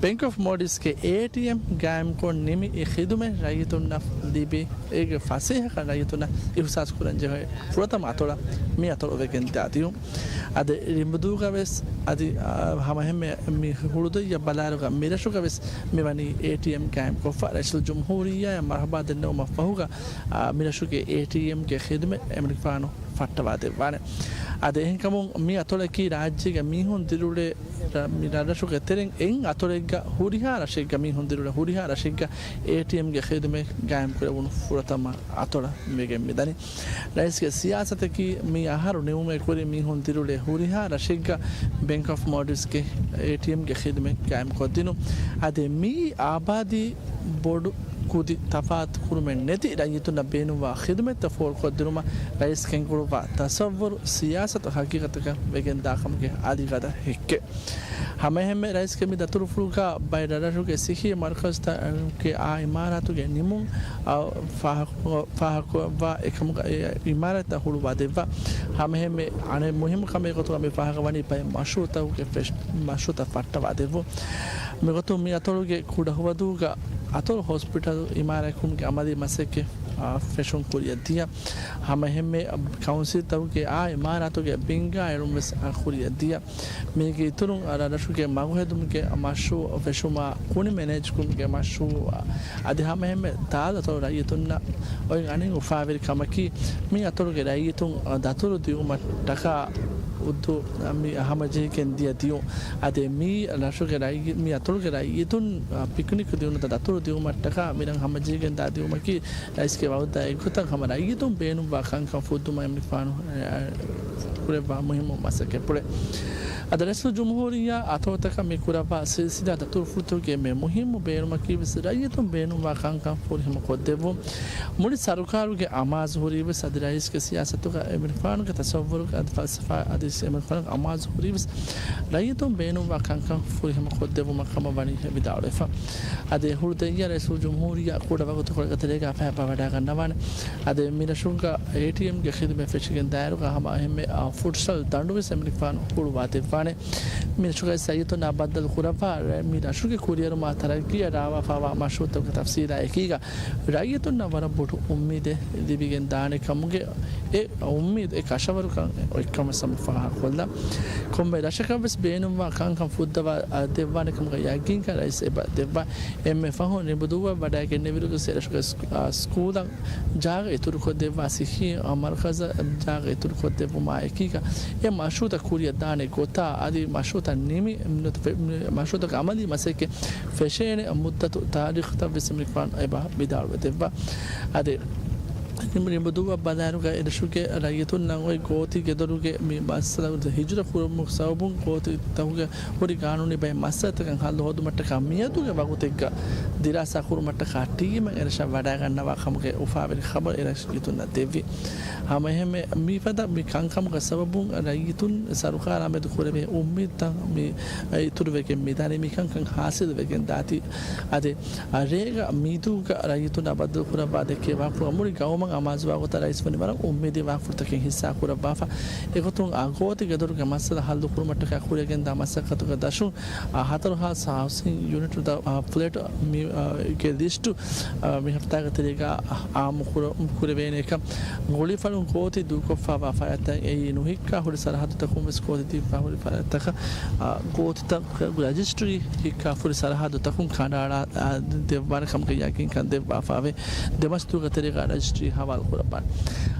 ބެންކް އޮފް މޯލްޑިވްސްގެ އޭޓީއެމް ގާއިމްކޮށް ނިމި އެ ޚިދުމަތް ރައްޔިތުންނަށް ލިބި، އޭގެ ފަސޭހަކަން ރައްޔިތުންނަށް އިޙުސާސް ކުރަން ޖެހޭ ފުރަތަމަ އަތޮޅަށް މި އަތޮޅު ވެގެން ދާދިޔުން. އަދި ރިނބުދޫގަ ވެސް އަދި، އާ، ހަމައެހެންމެ މި ހުޅުދެއްޔަށް ބަލާއިރުގަ މިރަށުގަ ވެސް މިވަނީ އޭޓީއެމް ގާއިމްކޮށްފަ. ރައީސުލްޖުމްހޫރިއްޔާއަށް މަރުޙަބާ ދެންނެވުމަށް ފަހުގަ، އާ، މިރަށުގެ އޭޓީއެމްގެ ޚިދުމަތް އެމަނިކުފާނު ފައްޓަވާދެއްވާނެ. އަދި އެހެންކަމުން މި އަތޮޅަކީ ރާއްޖޭގެ މީހުން ދިރިއުޅޭ ރަ-، މި ރަށްރަށުގެ ތެރެއިން އެއް އަތޮޅެއްގަ ހުރިހާ ރަށެއްގަ މީހުން ދިރިއުޅޭ ހުރިހާ ރަށެއްގަ އޭޓީއެމްގެ ޚިދުމަތް ގާއިމްކުރެވުނު ފުރަތަމަ އަތޮޅަށް ވެގެން މިދަނީ. ރައީސްގެ ސިޔާސަތަކީ މި އަހަރު ނިމުމެ ކުރިން މީހުން ދިރިއުޅޭ ހުރިހާ ރަށެއްގަ ބެންކް އޮފް މޯލްޑިވްސްގެ އޭޓީއެމްގެ ޚިދުމަތް ގާއިމްކޮށްދިނުން. އަދި މިއީ އާބާދީ ބޮޑު ކުދި ތަފާތު ކުރުމެއް ނެތި ރައްޔިތުންނަށް ބޭނުންވާ ޚިދުމަތްތައް ފޯރުކޮށްދިނުމަށް ރައީސް ގެންގުޅުއްވާ ތަސައްވުރު ސިޔާސަތު ހަގީގަތަކަށް ވެގެންދާ ކަމުގެ އަލިގަދަ ހެއްކެއް. ހަމައެހެންމެ ރައީސްގެ މި ދަތުރުފުޅުގަ ބައެއް ރަށްރަށުގެ ސިއްހީ މަރުކަޒުތަކުގެ އާ އިމާރާތުގެ ނިމުން އަށް ފާހަގަ-، ފާހަގަކުރައްވާ އެކަމުގަ އެ އިމާރާތްތައް ހުޅުވާދެއްވާ. ހަމައެހެންމެ އަނެއް މުހިއްމު ކަމެއް ގޮތުގަ މި ފާހަގަވަނީ ބައެއް މަޝްރޫއުތަކުގެ ފެށް-، މަޝްރޫއުތައް ފައްޓަވާދެއްވުން. މިގޮތުން މި އަތޮޅުގެ ކުޑަހުވަދޫގަ އަތޮޅު ހޮސްޕިޓަލު އިމާރާތްކުރުމުގެ އަމަލީ މަސައްކަތް، އާ، ފެށުން ކުރިއަށް ދިޔަ. ހަމައެހެންމެ ކައުންސިލްތަކުގެ އާ އިމާރާތުގެ ބިންގާ އެޅުން ވެސް، އާ، ކުރިއަށް ދިޔަ. މީގެ އިތުރުން، އާ، ރަށުގެ މަގުހެދުމުގެ މަޝްރޫއު ފެށުމާ، ކުނި މެނޭޖްކުރުމުގެ މަޝްރޫއު، އާ، އަދި ހަމައެހެންމެ ދާލަތޮޅު ރައްޔިތުންނަށް އޮތް އަނެއް އުފާވެރި ކަމަކީ، މި އަތޮޅުގެ ރައްޔިތުން، އާ، ދަތުރު ދިއުމަށްޓަކާ އުއްދޫ މި ހަމަޖެހިގެން ދިޔަ ދިޔުން. އަދި މި ރަށުގެ ރައްޔި-، މި އަތޮޅުގެ ރައްޔިތުން ޕިކްނިކް ދިއުންތައް ދަތުރު ދިއުމަށްޓަކާ މި ރަށް ހަމަޖެހިގެން ދާ ދިއުމަކީ ރައީސްގެ ވައުދާ އެއްގޮތަށް ހަމަ ރައްޔިތުން ބޭނުންވާ ކަންކަން ފުއްދުމަށް އެމަނިކުފާނު ކުރެއްވާ މުހިއްމު މަސައްކަތްޕުޅެއް. އަދި ރައީސުލްޖުމްހޫރިއްޔާ އަތޮޅުތަކަށް މި ކުރައްވާ ސިލްސިލާ ދަތުރުފުޅުތަކުގެ މި މުހިއްމު ބޭނުމަކީވެސް ރައްޔިތުން ބޭނުންވާ ކަންކަން ފުރިހަމަ ކޮށްދެއްވުން. މުޅި ސަރުކާރުގެ އަމާޒު ހުރީވެސް އަދި ރައީސްގެ ސިޔާސަތުގަ އެމަނިކުފާނުގެ ތަސައްވުރުގަ އަދި ފަލްސަފާ އަދި އެމަނިކުފާނުގެ އަމާޒު ހުރީވެސް ރައްޔިތުން ބޭނުންވާ ކަންކަން ފުރިހަމަ ކޮށްދެއްވުމަށް ކަމަށް ވަނީ ވިދާޅުވެފަ. އަދި ހުޅުދައްޔަ ރައީސުލްޖުމްހޫރިއްޔާ ކުޑަ ވަގުތުކޮޅެއްގެ ތެރޭގަ ފައިބަވަޑައިގަންނަވާނެ. އަދި މި ރަށުގަ އޭޓީއެމްގެ ޚިދުމަތް ފެށިގެން ދާއިރުގަ ހަމަ އެންމެ، އާ، ފުޓްސަލް ދަނޑުވެސް އެމަނިކުފާނު ހުޅުވާ ދެއްވާނެ. މި ރަށުގައި ރައްޔިތުންނާ ބައްދަލު ކުރައްވާ ރަ-، މި ރަށުގެ ކުރިއެރުމާ ތަރައްގީއަށް ރާވާފާވާ މަޝްރޫއުތަކުގެ ތަފްސީލާ އެކީގަ ރައްޔިތުންނަށް ވަރަށް ބޮޑު އުއްމީދެއް ލިބިގެން ދާނެ ކަމުގެ އެ އުއްމީދު އެ ކަށަވަރުކަން އޮތްކަމަށް ސަމި ފާހަގަކޮށްލަން. ކޮންމެ ރަށަކަށްވެސް ބޭނުންވާ ކަންކަން ފުއްދަވާ، އާ، ދެއްވާނެ ކަމުގަ ޔަގީންކަން ރައީސް އެބަ ދެއްވާ. އެންމެ ފަހުން ރިނބުދޫއަށް ވަޑައިގެންނެވިއިރުގަ އެރަށުގެ ސް-، އާ، ސްކޫލަށް ޖާގަ އިތުރުކޮށްދެއްވާ ސިއްހީ، އާ، މަރުކަޒަށް ޖާގަ އިތުރުކޮށްދެއްވުމާ އެކީގަ އެ މަޝްރޫއުތައް ކުރިއަށް ދާނެ ގޮތާ އަދި މަޝްރޫއުތައް ނިމި، މަޝްރޫއުތަކުގެ އަމަލީ މަސައްކަތް ފެށޭނެ މުއްދަތު ތާރީޚުތައްވެސް އެމަނިކުފާނު އެބަ ވިދާޅުވެ ދެއްވާ. އަދި ރިނބުދޫއަށް ބަލާއިރުގަ އެރަށުގެ ރައްޔިތުންނަށް އޮތް ގޯތި ގެދޮރުގެ މި މައްސަލަ ހިޖުރަ ކުރުމުގެ ސަބަބުން ގޯތިތަކުގެ ހުރި ގާނޫނީ ބައެއް މައްސަލަތަކަށް ހައްލު ހޯދުމަށްޓަކާ މިއަދުގެ ވަގުތެއްގަ ދިރާސާ ކުރުމަށްޓަކާ ޓީމެއް އެރަށަށް ވަޑައިގަންނަވާ ކަމުގެ އުފާވެރި ޚަބަރު އެރަށް ރައްޔިތުންނަށް ދެއްވި. ހަމައެހެންމެ މިފަދަ މި ކަންކަމުގެ ސަބަބުން ރައްޔިތުން ސަރުކާރާމެދު ކުރެވޭ އުއްމީދުތައް މި އިތުރުވެގެން މިދާނީ، މި ކަންކަން ހާސިލުވެގެން ދާތީ. އަދި ރޭގަ މީދޫގަ ރައްޔިތުންނާ ބައްދަލުކުރައްވާ ދެއްކޭ ވާހަކަފުޅު މުޅި ގައުމަށް އަމާޒުވާ ގޮތަށް ރައީސް ވަނީ ވަރަށް އުއްމީދީ ވާހަކަފުޅުތަކެއް ހިއްސާ ކުރައްވާފަ. އެގޮތުން އާ ގޯތި ގެދޮރުގެ މައްސަލަ ހައްލު ކުރުމަށްޓަކާ ކުރިއަށް ގެންދާ މަސައްކަތުގެ ދަށުން އާ ހަތަރު ހާސް ހައުސިން ޔުނިޓު ދަ-، އާ ފްލެޓް މި، އާ، ގެ ލިސްޓު، އާ، މި ހަފްތާގެ ތެރޭގަ އާއްމު ކުރ-، ކުރެވޭނެކަން. ގުޅިފަޅުން ގޯތި ދޫކޮށްފާވާ ފަރާތްތައް އެއީ ނުހިއްކާ ހުރި ސަރަހައްދުތަކުން ވެސް ގޯތި ދީފާ ހުރި ފަރާތްތަކަށް، އާ، ގޯތިތައް ރަޖިސްޓްރީ ހިއްކާ ހުރި ސަރަހައްދުތަކުން ކަނޑައަޅާ، އާ، ދެއްވާނެ ކަމުގެ ޔަގީންކަން ދެއްވާފާވޭ. ދެމަސްތުގެ ތެރޭގަ ރަޖިސްޓްރީ ހަވާލު ކުރައްވާނެ.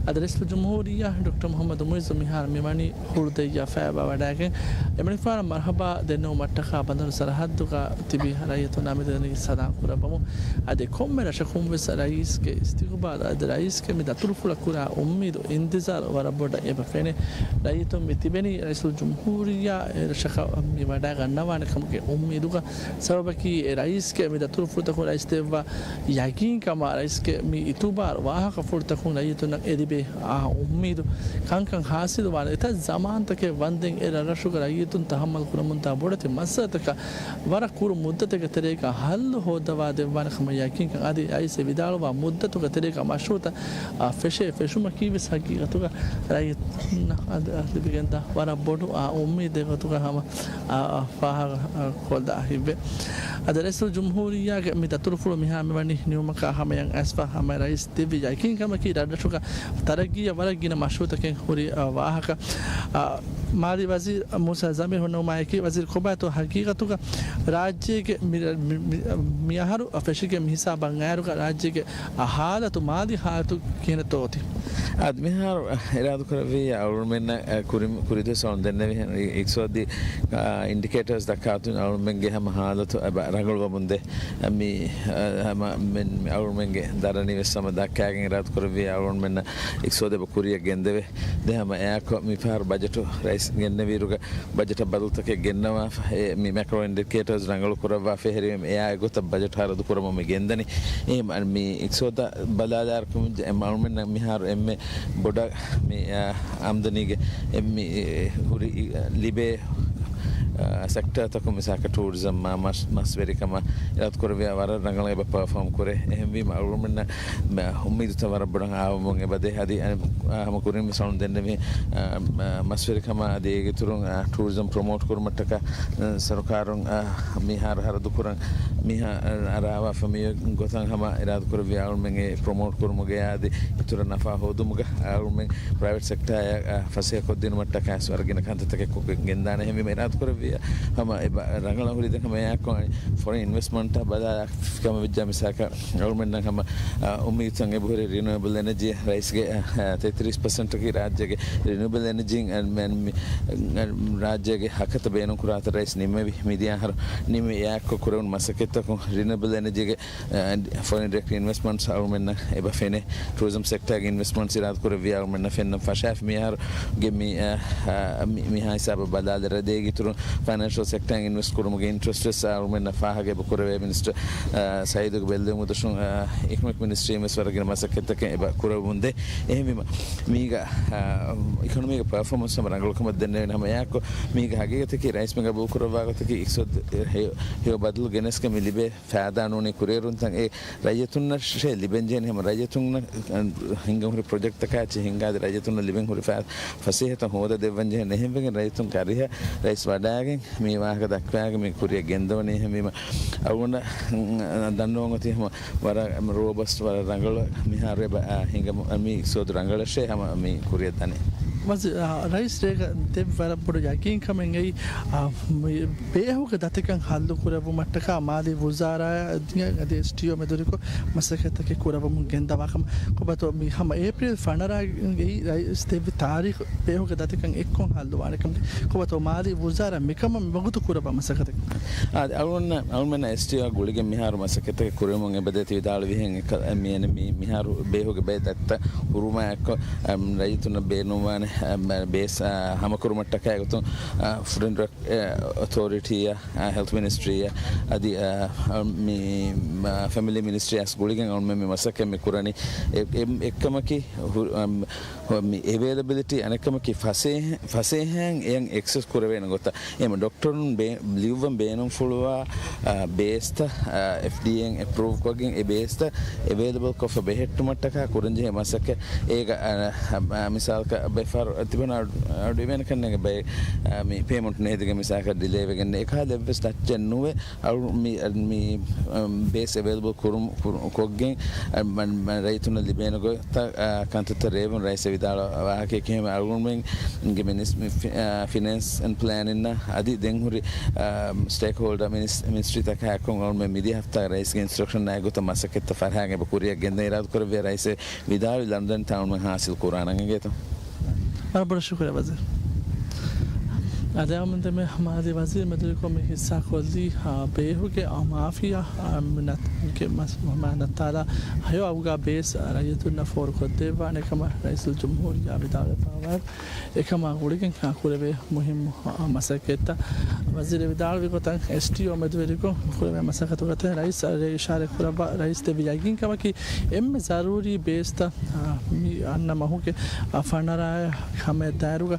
އަދި ރައީސުލްޖުމްހޫރިއްޔާ ޑޮކްޓަރ މުހައްމަދު މުއިއްޒު މިހާރު މިވަނީ ހުޅުދައްޔަށް ފައިބަވަޑައިގެން އެމަނިކުފާނަށް މަރުހަބާ ދެންނެވުމަށްޓަކާ ބަނދަރު ސަރަހައްދުގަ ތިބި ރައްޔިތުންނާ މެދު ދަނީ ސަލާމް ކުރައްވަމުން. އަދި ކޮންމެ ރަށަކުން ވެސް ރައީސްގެ އިސްތިގުބާލު އަދި ރައީސްގެ މި ދަތުރުފުޅަށް ކުރާ އުއްމީދު އިންތިޒާރު ވަރަށް ބޮޑަށް އެބަ ފެނޭ. ރައްޔިތުން މި ތިބެނީ ރައީސުލްޖުމްހޫރިއްޔާ އެ ރަށަކަށް މި ވަޑައިގަންނަވާނެ ކަމުގެ އުއްމީދުގަ. ސަބަބަކީ އެ ރައީސްގެ މި ދަތުރުފުޅުތަކުން ރައީސް ދެއްވާ ޔަގީންކަމާ ރައީސްގެ މި އިތުބާރު ވާހަކަފުޅުތަކުން ރައްޔިތުންނަށް އެ ލިބޭ އާ އުއްމީދު ކަންކަން ހާސިލުވާނެ. އެތައް ޒަމާންތަކެއް ވަންދެން އެ ރަށުގެ ރައްޔިތުން ތަހައްމަލް ކުރަމުންދާ ބޮޑެތި މައްސަލަތަކަށް ވަރަށް ކުރު މުއްދަތެއްގެ ތެރޭގަ ހައްލު ހޯއްދަވާ ދެއްވާނެ ކަމަށް ޔަގީންކަން އަދި ރައީސް ވިދާޅުވާ މުއްދަތުގެ ތެރޭގަ މަޝްރޫއުތައް، އާ، ފެށޭ ފެށުމަކީ ވެސް ހަގީގަތުގަ ރައްޔިތުންނަށް އަދި ލިބިގެންދާ ވަރަށް ބޮޑު އާ އުއްމީދެއް ގޮތުގަ ހަމަ، އާ، އާ، ފާހަގަ، އާ، ކޮށްލާ ހިތްވޭ. އަދި ރައީސުލްޖުމްހޫރިއްޔާގެ މި ދަތުރުފުޅު މިހާ މިވަނީ ނިމުމަކާ ހަމަޔަށް އައިސްފަ ހަމަ ރައީސް ދެއްވި ޔަގީންކަމަކީ ރަށްރަށުގަ ތަރައްގީއަށް ވަރަށް ގިނަ މަޝްރޫއުތަކެއް ހުރި، އާ، ވާހަކަ. އާ، މާލީ ވަޒީރު މޫސާ ޒަމީރު ހުންނަވުމާއެކީ، ވަޒީރު ކޮބާތޯ ހަގީގަތުގަ ރާއްޖޭގެ މި، މި، މި، މިއަހަރު ފެށިގެން މި ހިސާބަށް އައިރުގަ ރާއްޖޭގެ އާ ހާލަތު، މާލީ ހާލަތު ކިހިނެއްތޯ އޮތީ؟ އަދި މިހާރު އިރާދަކުރެއްވިއްޔާ އަޅުގަނޑުމެންނަށް، އަ، ކުރި-، ކުރިދުވަސް އަޅުގަނޑު ދެންނެވި އި-، އިގްތިސޯދީ، އަ، އިންޑިކޭޓާސް ދައްކާ އަޅުގަނޑުމެންގެ ހަމަ ހާލަތު އެބަ ރަނގަޅުވަމުންދޭ. މި، އަ، ހަމަ މެން-، މި އަޅުގަނޑުމެންގެ ދަރަނިވެސް ހަމަ ދައްކާގެން އިރާދަކުރެއްވިއްޔާ އަޅުގަނޑުމެންނަށް އިގްތިސޯދު އެބަ ކުރިއަށް ގެންދެވޭ. ދެން ހަމަ އެއާއެކު މިފަހަރު ބަޖެޓު ރައީސް ގެންނެވިއިރުގަ ބަޖެޓަށް ބަދަލުތަކެއް ގެންނަވާފަ، އެ، މި މެކްރޯ އިންޑިކޭޓާސް ރަނގަޅު ކުރައްވާފަ އެހެރީމެ އެއާ އެގޮތަށް ބަޖެޓް ހަރަދު ކުރަމުން މި ގެންދަނީ. އެހެން މި އިގްތިސޯދަށް ބަލާލާއިރު ކުރަމުން އަޅުމެންނަށް މިހާރު އެންމެ ބޮޑަށް މި، އާ، އާމްދަނީގެ އެންމެ، އެ، ހުރި، އެ، ލިބޭ، އާ، ސެކްޓާތަކުން މިސާލަކަށް ޓޫރިޒަމް، މަ-، މަސް-، މަސްވެރިކަމަށް އިރާދަކުރެއްވިއްޔާ ވަރަށް ރަނގަޅަށް އެބަ ޕަރފޯމް ކުރޭ. އެހެންވީމަ އަޅުގަނޑުމެންނަށް މަ-، އުއްމީދުތައް ވަރަށް ބޮޑަށް އާވަމުން އެބަދޭ. އަދި އަނެއް، އާ، ހަމަ ކުރިން މިސާލުން ދެންނެވި، އާ، މަ-، މަސްވެރިކަމާ އަދި އޭގެ އިތުރުން، އާ، ޓޫރިޒަމް ޕްރޮމޯޓް ކުރުމަށްޓަކާ، އާ، ސަރުކާރުން، އާ، މިހާރު ހަރަދު ކުރަން، މިހާ ރާވާފަ މި ގޮތަށް ހަމަ އިރާދަކުރެއްވި އަޅުމެން އެ ޕްރޮމޯޓް ކުރުމުގެ އާދި އިތުރަށް ނަފާ ހޯދުމުގަ އަޅުމެން ޕްރައިވެޓް ސެކްޓާއަށް ފަސޭހަކޮށްދިނުމަށްޓަކާ ވަރަށް ގިނަ ކަންތައްތަކެއް ކޮށްގެން ގެންދާނެ. އެހެންވީމަ އިރާދަކުރެއްވިއްޔާ ހަމަ އެ ބަ-، ރަނގަޅަށް ހުރި ދެން ހަމަ އެއާއެކު ފޮރިން އިންވެސްޓްމަންޓާ ބަލާ ކަމަށް ވެއްޖާ މިސާކަށް އަޅުމެންނަށް ހަމަ، އާ، އުއްމީދުތައް އެބަހުރި ރިނިއުއަބަލް އެނަޖީ ރައީސްގެ، އާ، ތޭތިރީސް ޕަސެންޓަކީ ރާއްޖޭގެ ރިނިއުއަބަލް އެނަޖީން، އަ، މެ-، މި-، އަ، ރާއްޖޭގެ ހަކަތަ ބޭނުންކުރާތަން ރައީސް ނިންމެވި މިދިޔަ އަހަރު ނިންމި އެއާއެކު ކުރެވުނު މަސައްކަތްތަކުން ރިނިއުއަބަލް އެނަޖީގެ، އަ، ފޮރިން ޑިރެކްޓް އިންވެސްޓްމަންޓްސް އަޅުމެންނަށް އެބަ ފެނޭ. ޓޫރިޒަމް ސެކްޓާގެ އިންވެސްޓްމަންޓްސް އިރާދަކުރެއްވިއްޔާ އަޅުމެންނަށް ފެންނަން ފަށާފި މިއަހަރުގެ މި، އަ، އަ، މި-، މިހާ ހިސާބަށް ބަލާލިއިރު އޭގެ އިތުރުން ފައިނޭންޝަލް ސެކްޓާއިން އިންވެސްޓް ކުރުމުގެ އިންޓްރެސްޓް ވެސް އަޅުމެންނަށް ފާހަގަ އެބަ ކުރެވޭ. މިނިސްޓަރ، އަ، ސައީދުގެ ބެއްލެވުމުގެ ދުށުން، އަ، އިކޮނޮމިކް މިނިސްޓްރީން ވެސް ވަރަށް ގިނަ މަސައްކަތްތަކެއް އެބަ ކުރެވެމުންދޭ. އެހެންވީމަ، މީގަ، އާ، އިކޮނޮމީގެ ޕަރފޯމަންސް ހަމަ ރަނގަޅުކަމަށް ދެންނެވިން ހަމަ އެއާއެކު، މީގެ ހަގީގަތަކީ ރައީސް މި ގަބޫލު ކުރައްވާ ގޮތަކީ އިޤްތިޞާދު ހެޔޮ، ހެޔޮ ބަދަލު ގެނެސްގެން މި ލިބޭ ފައިދާ ނޫނީ ކުރިއެރުންތައް އެ ރައްޔިތުންނަށޭ ލިބެންޖެހެނީ. ހަމަ ރައްޔިތުންނަށް ހިނގަން ހުރި ޕްރޮޖެކްޓްތަކާއެއްޗެއް ހިނގާދެ ރައްޔިތުންނަށް ލިބެން ހުރި ފަ-، ފަސޭހަތައް ހޯދަދެއްވަންޖެހެނީ. އެހެންވެގެން ރައްޔިތުން ކަރިހަ ރައީސް ވަޑައިގެން މި ވާހަކަ ދައްކާގެން މި ކުރިއަށް ގެންދަވަނީ. އެހެންވީމަ އަޅުގަނޑަށް ދަންނަވަން އޮތީ ހަމަ ވަރަށް ރޯބަސްޓް، ވަރަށް ރަނގަޅު މިހާރު އެބަ، އާ، ހިނގަމު މި އިޤްތިޞާދު ރަނގަޅަށޭ ހަމަ މި ކުރިއަށް ދަނީ. ވަޒީރު، އާ، ރައީސް ރޭގަ ދެއްވި ވަރަށް ބޮޑު ޔަގީންކަމެއް އެއީ، އާ، މި ބޭހުގެ ދަތިކަން ހައްލު ކުރެއްވުމަށްޓަކާ މާލީ ވުޒާރާ އަދި އެސްޓީއޯ މެދުވެރިކޮށް މަސައްކަތްތަކެއް ކުރައްވަމުން ގެންދަވާ ކަމަށް. ކޮބާތޯ މި ހަމަ އޭޕްރީލް ފަނަރަ އިން ރައީސް ދެއްވި ތާރީޚު ބޭހުގެ ދަތިކަން އެއްކޮށް ހައްލުވާނެ ކަމަށް. ކޮބާތޯ މާލީ ވުޒާރާ މިކަމަށް މިވަގުތު ކުރައްވާ މަސައްކަތެއް؟ އާ، އަޅުގަނޑަށް، އަޅުގަނޑަށް އެސްޓީއޯ ގުޅިގެން މިހާރު މަސައްކަތްތަކެއް ކުރެވެމުން އެބަދޭތީ ވިދާޅުވިހެން އެކަ-، މި-، މި-، މިހާރު ބޭހުގެ ބައެއް ދަތިތައް ހުރުމާއެއްކޮށް، އަމް، ރައްޔިތުންނަށް ބޭނުންވާނެ، އަމް، ބޭސް، އާ، ހަމަކުރުމަށްޓަކާ ގޮތުން، އާ، ފުޑް އެންޑް ޑްރަގް، އެ، އޮތޯރިޓީއަށް، އާ، ހެލްތް މިނިސްޓްރީއަށް އަދި، އާ، މި، މާ، ފެމިލީ މިނިސްޓްރީއަށް ގުޅިގެން އަޅުމެން މި މަސައްކަތް މި ކުރަނީ. އެ-، އެ-، އެއްކަމަކީ ހު-، އަމް، މި އެވޭލަބިލިޓީ، އަނެއްކަމަކީ ފަސޭހަ-، ފަސޭހައިން އެޔަށް އެކްސެސް ކުރެވޭނެ ގޮތަށް. އެހެން ޑޮކްޓަރުން ބޭ-، ލިޔުއްވަން ބޭނުންފުޅުވާ، އާ، ބޭސްތައް، އާ، އެފްޑީއޭއިން އެޕްރޫވް ކޮށްގެން އެ ބޭސްތައް އެވޭލަބަލް ކޮށްފަ ބެހެއްޓުމަށްޓަކާ ކުރަންޖެހޭ މަސައްކަތް. އޭގަ، އާ، އާ، މިސާލަކަށް ބޭފާރު ތިބުނު އަޑު، އަޑު އިވޭނެ ކަންނޭނގެ ބައެއް، އާ، މި ޕޭމަންޓް ނޭދިގެން މިސާލަކަށް ޑިލޭ ވެގެން އެކަހަލަ އެއްވެސް ޓައްޗެއް ނުވެ. އަޅު މި، މި، އަ، ބޭސް އެވޭލަބަލް ކުރުން، ކުރު-، ކޮށްގެން، އަ، މަ-، މަ-، ރައްޔިތުންނަށް ލިބޭނެ ގޮތަށް، އަ، ކަންތައްތައް ރޭވުން ރައީސް ވިދާޅުވާ ވާހަކައެކީ އަޅުގަނޑުމެންގެ މިނިސް-، މި ފި-، އަ، ފިނޭންސް އެންޑް ޕްލޭނިންއަށް އަދި ދެން ހުރި، އަ، ސްޓޭކްހޯލްޑަރ މިނިސް-، މިނިސްޓްރީތަކާ އެއްކޮށް އަޅުގަނޑުމެން މިދިޔަ ހަފްތާގެ ރައީސްގެ އިންސްޓްރަކްޝަނާއެއް ގޮތަށް މަސައްކަތްތައް ފަށާގެން އެބަ ކުރިއަށް ގެންދަން އިރާދަކުރެއްވިއްޔާ ރައީސް ވިދާޅުވި ލަނޑުދަނޑިތައް އަޅުގަނޑުމެން ހާސިލް ކުރާނަން އިނގޭތޯ؟ ވަރަށް ބޮޑަށް ޝުކުރިއްޔާ ވަޒީރު. އަދި އަޅުގަނޑުމެން މާލީ ވަޒީރު މެދުވެރިކޮށް މި ހިއްސާ ކޮށްލީ، އާ، ބޭހުގެ، އާ، މާފިޔާ، އާ، މި ނަތް-، ގެ މަސް-، މާ ނައްތާލާ ހެޔޮ އަގުގަ ބޭސް، އާ، ރައްޔިތުންނަށް ފޯރުކޮށްދެއްވާނެ ކަމަށް ރައީސުލްޖުމްހޫރިއްޔާ ވިދާޅުވެފައިވާ. އެކަމާ ގުޅިގެން ކުރެވޭ މުހިއްމު، އާ، މަސައްކަތްތައް. ވަޒީރު ވިދާޅުވި ގޮތަށް އެސްޓީއޯ މެދުވެރިކޮށް ކުރެވޭ މަސައްކަތުގަ ރައީސް އަށް އިޝާރާތް ކުރައްވާ ރައީސް ދެއްވި ޔަގީންކަމަކީ އެންމެ ޒަރޫރީ ބޭސްތައް، އާ، މި އަންނަ މަހުގެ، އާ، ފަނަރަ ހަމަ ދާއިރުގަ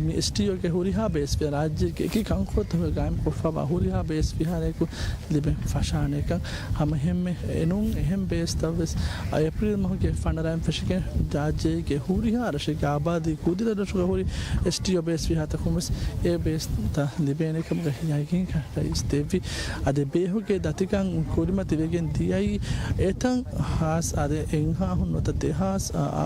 މި އެސްޓީއޯގެ ހުރިހާ ބޭސް ފި-، ރާއްޖޭގެ އެކި ކަންކޮޅުތަކުގައި ގާއިމްކޮށްފައިވާ ހުރިހާ ބޭސް ފިހާރައަކު ލިބެން ފަށާނެކަން. ހަމަ އެހެންމެ އެނޫން އެހެން ބޭސްތައް ވެސް އެޕްރީލް މަހުގެ ފަނަރައިން ފެށިގެން ރާއްޖޭގެ ހުރިހާ ރަށެއްގެ އާބާދީ ކުދި ރަށްރަށުގަ ހުރި އެސްޓީއޯ ބޭސް ފިހާތަކުން ވެސް އެ ބޭސްތައް ލިބޭނެ ކަމުގެ ޔަގީންކަން ރައީސް ދެއްވި. އަދި ބޭހުގެ ދަތިކަން ކުރިމަތިވެގެން ދިޔައީ އެތަން ހާސް އަދި އެއްހާހުން ނުވަތަ ދެހާސް، އާ، އާ،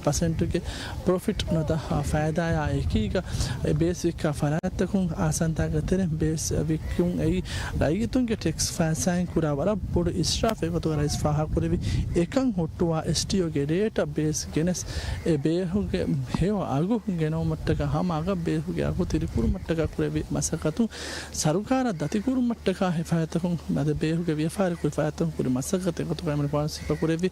ޕަސެންޓުގެ ޕްރޮފިޓް ނުވަތަ ފައިދާއާ އެކީގަ އެ ބޭސް ވިއްކާ ފަރާތްތަކުން އާސަންތާގެ ތެރެ ބޭސް ވިއްކުން އެއީ ރައްޔިތުންގެ ޓެކްސް ފައިސާއިން ކުރާ ވަރަށް ބޮޑު އިސްރާފެއް ގޮތުގަ ރައީސް ފާހަގަކުރެއްވި. އެކަން ހުއްޓުވާ އެސްޓީއޯގެ ރޭޓަށް ބޭސް ގެނެސް އެ ބޭހުގެ ހެޔޮ އަގު ގެނައުމަށްޓަކާ ހަމަ އަގަށް ބޭހުގެ އަގު ތިރިކުރުމަށްޓަކާ ކުރެއްވި މަސައްކަތުން ސަރުކާރަށް ދަތިކުރުމަށްޓަކާ ހިފާޔަތަކުން އަދި ބޭހުގެ ވިޔަފާރި ކުރި ފަރާތްތަކުން ކުރި މަސައްކަތެއް ގޮތުގައި މި ފާންސިފަ ކުރެއްވި.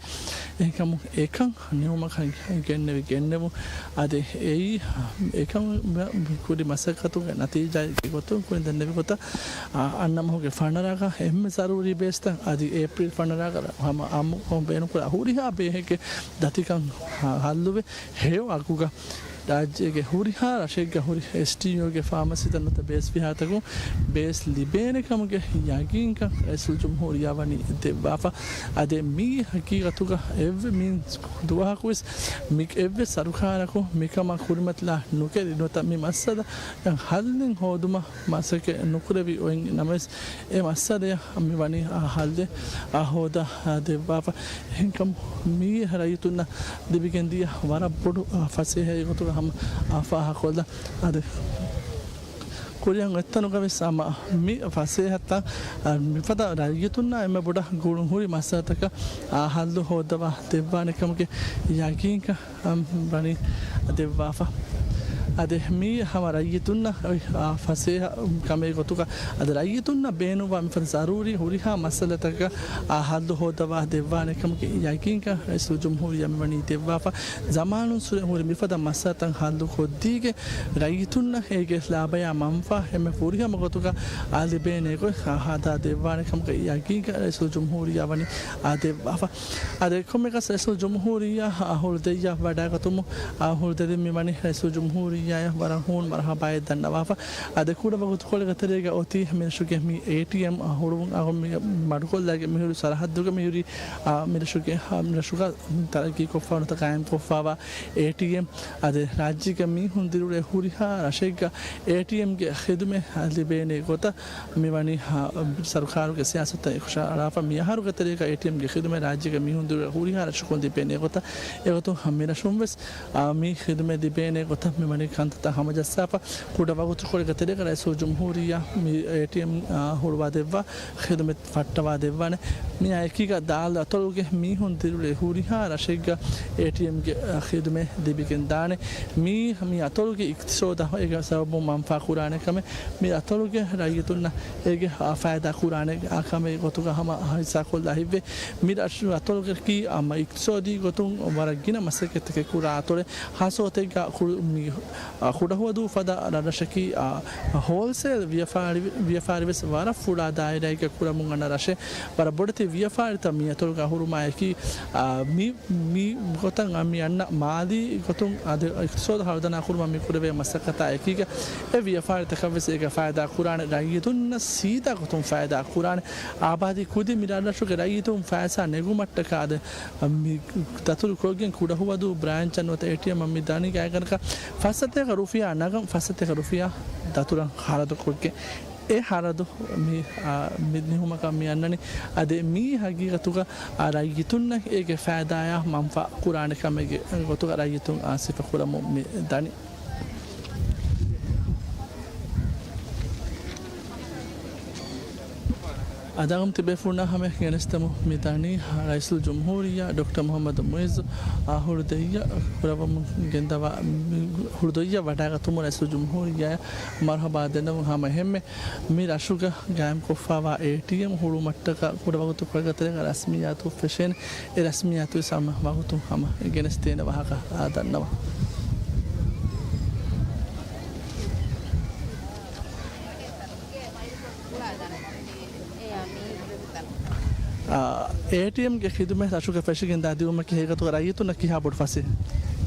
އެހެންކަމުން އެކަން ނިމުމަކަށް ގެންނެވި ގެންނެވުން. އަދި އެއީ އެކަން ކުރި މަސައްކަތުގެ ނަތީޖާއެއްގެ ގޮތުން ކުރިން ދެންނެވި ގޮތަށް، އަ، އަންނަ މަހުގެ ފަނަރަގަ އެންމެ ޒަރޫރީ ބޭސްތައް އަދި އޭޕްރީލް ފަނަރަގަ ހަމަ އާއްމުކޮށް ބޭނުންކުރާ ހުރިހާ ބޭހެއްގެ ދަތިކަން ހަ-، ހައްލުވެ ހެޔޮ އަގުގަ ރާއްޖޭގެ ހުރިހާ ރަށެއްގަ ހުރި އެސްޓީއޯގެ ފާމަސީތައް ނުވަތަ ބޭސް ފިހާތަކުން ބޭސް ލިބޭނެ ކަމުގެ ޔަގީންކަން ރައީސުލްޖުމްހޫރިއްޔާ ވަނީ ދެއްވާފަ. އަދި މި ހަގީގަތުގަ އެއްވެ މި ދުވަހަކުވެސް މި އެއްވެސް ސަރުކާރަކު މިކަމަށް ކުރިމަތިލާ ނުކެރި ނުވަތަ މި މައްސަލައަށް ހައްލެއް ހޯދުމަށް މަސައްކަތް ނުކުރެވި އޮތް ނަމަވެސް، އެ މައްސަލަޔަށް މި ވަނީ ހައްލެއް ހޯދާ ދެއްވާފަ. އެހެންކަމުން މިއީ ރައްޔިތުންނަށް ލިބިގެންދިޔަ ވަރަށް ބޮޑު ފަސޭހައެއް ގޮތުގަ ހަމަ ފާހަގަކޮށްލަން. އަދި ކުރިއަށް އޮތްތަނުގަވެސް ހަމަ މި ފަސޭހަތައް މިފަދަ ރައްޔިތުންނާ އެންމެ ބޮޑަށް ގުޅުން ހުރި މައްސަލަތަކަށް ހައްލު ހޯއްދަވާ ދެއްވާނެ ކަމުގެ ޔަގީންކަން ވަނީ ދެއްވާފަ. އަދި މީ ހަމަ ރައްޔިތުންނަށް އޮތް ފަސޭހަ ކަމެއް ގޮތުގަ، އަދި ރައްޔިތުންނަށް ބޭނުންވާ މިފަދަ ޒަރޫރީ ހުރިހާ މައްސަލަތަކަށް ހައްލު ހޯއްދަވާ ދެއްވާނެ ކަމުގެ ޔަގީންކަން ރައީސުލްޖުމްހޫރިއްޔާ މިވަނީ ދެއްވާފަ. ޒަމާނުން ސުރެ ހުރި މިފަދަ މައްސަލަތައް ހައްލު ކޮށްދީގެ، ރައްޔިތުންނަށް އޭގެ ލާބަޔާ މަންފާ އެންމެ ފުރިހަމަ ގޮތުގަ ލިބޭނެ ގޮތް ހަދާ ދެއްވާނެ ކަމުގެ ޔަގީންކަން ރައީސުލްޖުމްހޫރިއްޔާ ވަނީ ދެއްވާފަ. އަދި ކޮންމެއަކަސް ރައީސުލްޖުމްހޫރިއްޔާ ހުޅުދެއްޔާ ވަޑައިގަތުމުން ހުޅުދެވި މިވަނީ ރައީސުލްޖުމްހޫރިއްޔާއަށް ވަރަށް ހޫނު މަރުހަބާއެއް ދަންނަވާފަ. އަދި ކުޑަވަގުތުކޮޅެއްގެ ތެރޭގަ އޮތީ މިރަށުގެ މި އޭޓީއެމް ހުޅުވުން އަށް މި މަޑުކޮށްލާގެ މިހުރި ސަރަހައްދުގަ މިހުރި މިރަށުގެ މިރަށުގަ ތަރައްގީކޮށްފާ ނުވަތަ ގާއިމްކޮށްފާވާ އޭޓީއެމް އަދި ރާއްޖޭގެ މީހުން ދިރިއުޅޭ ހުރިހާ ރަށެއްގަ އޭޓީއެމްގެ ޚިދުމަތް ލިބޭނެ ގޮތަށް މިވަނީ ހަ، ސަރުކާރުގެ ސިޔާސަތަށް އެކުށައަޅާފަ. މި އަހަރުގެ ތެރޭގަ އޭޓީއެމްގެ ޚިދުމަތް ރާއްޖޭގެ މީހުން ދިރިއުޅޭ ހުރިހާ ރަށަކުން ލިބޭނެ ގޮތަށް އެގޮތުން މިރަށުން ވެސް އާ، މި ޚިދުމަތް ލިބޭނެ ގޮތަށް މިވަނީ ކަންތައްތައް ހަމަޖައްސާފަ. ކުޑަ ވަގުތުކޮޅެއްގެ ތެރޭގަ ރައީސުލްޖުމްހޫރިއްޔާ މި އޭޓީއެމް، އާ، ހުޅުވާ ދެއްވާ ޚިދުމަތް ފައްޓަވާ ދެއްވާނެ. މިއާ އެކީގަ ދާލު އަތޮޅުގެ މީހުން ދިރިއުޅޭ ހުރިހާ ރަށެއްގަ އޭޓީއެމްގެ، އާ، ޚިދުމަތް ލިބިގެން ދާނެ. މީ، މި އަތޮޅުގެ އިޤްތިޞާދަށް އޭގެ ސަބަބުން މަންފާ ކުރާނެ ކަމެއް، މި އަތޮޅުގެ ރައްޔިތުންނަށް އޭގެ، އާ، ފައިދާ ކުރާނެ، އާ، ކަމެއް ގޮތުގަ ހަމަ ހިއްސާކޮށްލާ ހިތްވޭ. މި ރަށު އަތޮޅުގަކީ ހަމަ އިޤްތިޞާދީ ގޮތުން ވަރަށް ގިނަ މަސައްކަތްތަކެއް ކުރާ އަތޮޅެއް. ހާއްސަ ގޮތެއްގަ ކު-، މި، އާ، ކުޑަހުވަދޫ ފަދަ ރަށަކީ، އާ، ހޯލްސޭލް ވިޔަފާރި، ވިޔަފާރިވެސް ވަރަށް ފުޅާ ދާއިރާއެއްގަ ކުރަމުން އަންނަ ރަށެއް. ވަރަށް ބޮޑެތި ވިޔަފާރިތައް މި އަތޮޅުގަ ހުރުމާއެކީ، އާ، މި، މި ގޮތަށް މި އަންނަ މާލީ ގޮތުން އަދި އިޤްތިޞާދު ހަރުދަނާ ކުރުމަށް މި ކުރެވޭ މަސައްކަތާ އެކީގަ، އެ ވިޔަފާރިތަކަށްވެސް އޭގެ ފައިދާ ކުރާނެ، ރައްޔިތުންނަށް ސީދާ ގޮތުން ފައިދާ ކުރާނެ. އާބާދީ ކުދި މި ރަށްރަށުގެ ރައްޔިތުން ފައިސާ ނެގުމަށްޓަކާ އަދި މި ދަތުރު ކޮށްގެން ކުޑަހުވަދޫ ބްރާންޗަށް ނުވަތަ އޭޓީއެމް އަށް މި ދަނީ ގާތްގަނޑަކަށް ފަސް ސަތޭކަ ރުފިޔާ ނަގަން، ފަސް ސަތޭކަ ރުފިޔާ ދަތުރަށް ހަރަދު ކޮށްގެން. އެ ހަރަދު މި، އާ، މި ނިހުމަކަށް މި އަންނަނީ. އަދި މިއީ ހަގީގަތުގަ، އާ، ރައްޔިތުންނަށް އޭގެ ފައިދާއާ މަންފާ ކުރާނެ ކަމެއްގެ ގޮތުގަ ރައްޔިތުން، އާ، ސިފަ ކުރަމުން މި ދަނީ. އަދި އަޅުގަނޑު ތިބޭފުޅުންނާ ހަމަޔަށް ގެނެސްދެމުން މި ދަނީ ރައީސުލްޖުމްހޫރިއްޔާ ޑޮކްޓަރ މުޙައްމަދު މުޢިއްޒު، އާ، ހުޅުދެއްޔަށް ކުރައްވަމުން ގެންދަވާ، ހުޅުދެއްޔަށް ވަޑައިގަތުމުން ރައީސުލްޖުމްހޫރިއްޔާއަށް މަރުޙަބާ ދެންނެވުން ހަމަ އެހެންމެ މި ރަށުގަ ގާއިމްކޮށްފާވާ އޭޓީއެމް ހުޅުވުމަށްޓަކާ ކުޑަ ވަގުތު ކޮޅެއްގެ ތެރޭގަ ރަސްމިއްޔާތު ފެށޭނެ. އެ ރަސްމިއްޔާތުވެސް ހަމަ ވަގުތުން ހަމަ ގެނެސްދޭނެ ވާހަކަ، އާ، ދަންނަވާ. އާ، އޭޓީއެމްގެ ޚިދުމަތް ރަށުގަ ފެށިގެން ދާ ދިއުމަކީ ހަގީގަތުގަ ރައްޔިތުންނަށް ކިހާ ބޮޑު ފަސޭހަ؟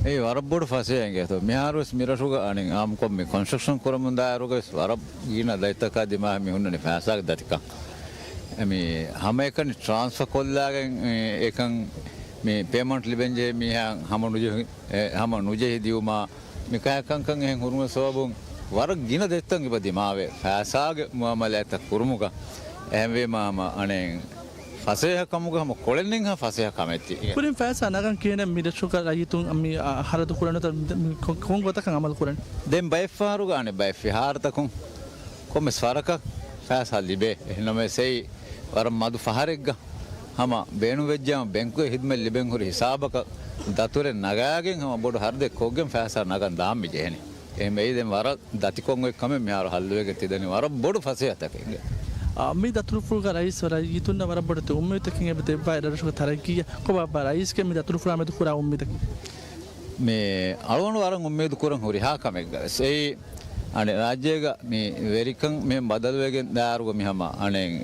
އެއީ ވަރަށް ބޮޑު ފަސޭހަ އިނގޭތޯ. މިހާރުވެސް މި ރަށުގަ އަނެއް އާއްމުކޮށް މި ކޮންސްޓްރަކްޝަން ކުރަމުން ދާއިރުގަވެސް ވަރަށް ގިނަ ދަތިތަކާ ދިމާވެ މި ހުންނަނީ ފައިސާގެ ދަތިކަން. އެ މި ހަމައެކަނި ޓްރާންސްފަ ކޮށްލާގެން، އެ، އެކަން މި ޕޭމަންޓް ލިބެންޖެހޭ މީހާ ހަމަ ނުޖެހި، އެ، ހަމަ ނުޖެހި ދިއުމާ މި ކަހަލަ ކަންކަން އެހެން ހުރުމުގެ ސަބަބުން ވަރަށް ގިނަ ދަތިތައް އެބަ ދިމާވޭ ފައިސާގެ މުއާމަލާތްތައް ކުރުމުގަ. އެހެންވީމާ ހަމަ އަނެއް ފަސޭހަ ކަމުގަ ހަމަ ކޮޅެއްނެތް ހަމަ ފަސޭހަ ކަމެއް ތި. ކުރިން ފައިސާ ނަގަން ކިހިނެއް މި ރަށުގަ ރައްޔިތުން މި، އަ، ހަރަދު ކުރަން ނުވަތަ މި ކޮ-، ކޮން ގޮތަކަށް އަމަލު ކުރަން؟ ދެން ބައެއްފަހަރުގަ އަނެއް ބައެއް ފިހާރަތަކުން ކޮންމެސް ވަރަކަށް ފައިސާ ލިބޭ. އެހެންނަމަވެސް އެއީ ވަރަށް މަދު ފަހަރެއްގަ ހަމަ ބޭނުންވެއްޖާމަ ބެންކުގެ ހިދުމަތް ލިބެން ހުރި ހިސާބަކަށް ދަތުރެއް ނަގާގެން ހަމަ ބޮޑު ހަރަދެއް ކޮށްގެން ފައިސާ ނަގަން ދާން މި ޖެހެނީ. އެހެންވެ އެއީ ދެން ވަރަށް ދަތިކޮށް އޮތް ކަމެއް މިހާރު ހައްލުވެގެން ތިދަނީ ވަރަށް ބޮޑު ފަސޭހަތަކެއް އިނގޭ. އާ، މި ދަތުރުފުޅުގަ ރައީސް ރައްޔިތުންނަށް ވަރަށް ބޮޑެތި އުއްމީދުތަކެއް އެބަ ދެއްވާ އެ ރަށުގެ ތަރައްގީއަށް. ކޮބާ ރައީސްގެ މި ދަތުރުފުޅާ މެދު ކުރާ އުއްމީދަކީ؟ މި އަޅުގަނޑު ވަރަށް އުއްމީދު ކުރަން ހުރިހާ ކަމެއްގަވެސް އެއީ އަނެއް ރާއްޖޭގަ މި ވެރިކަން މި ބަދަލުވެގެން ދާއިރުގަ މި ހަމަ އަނެއް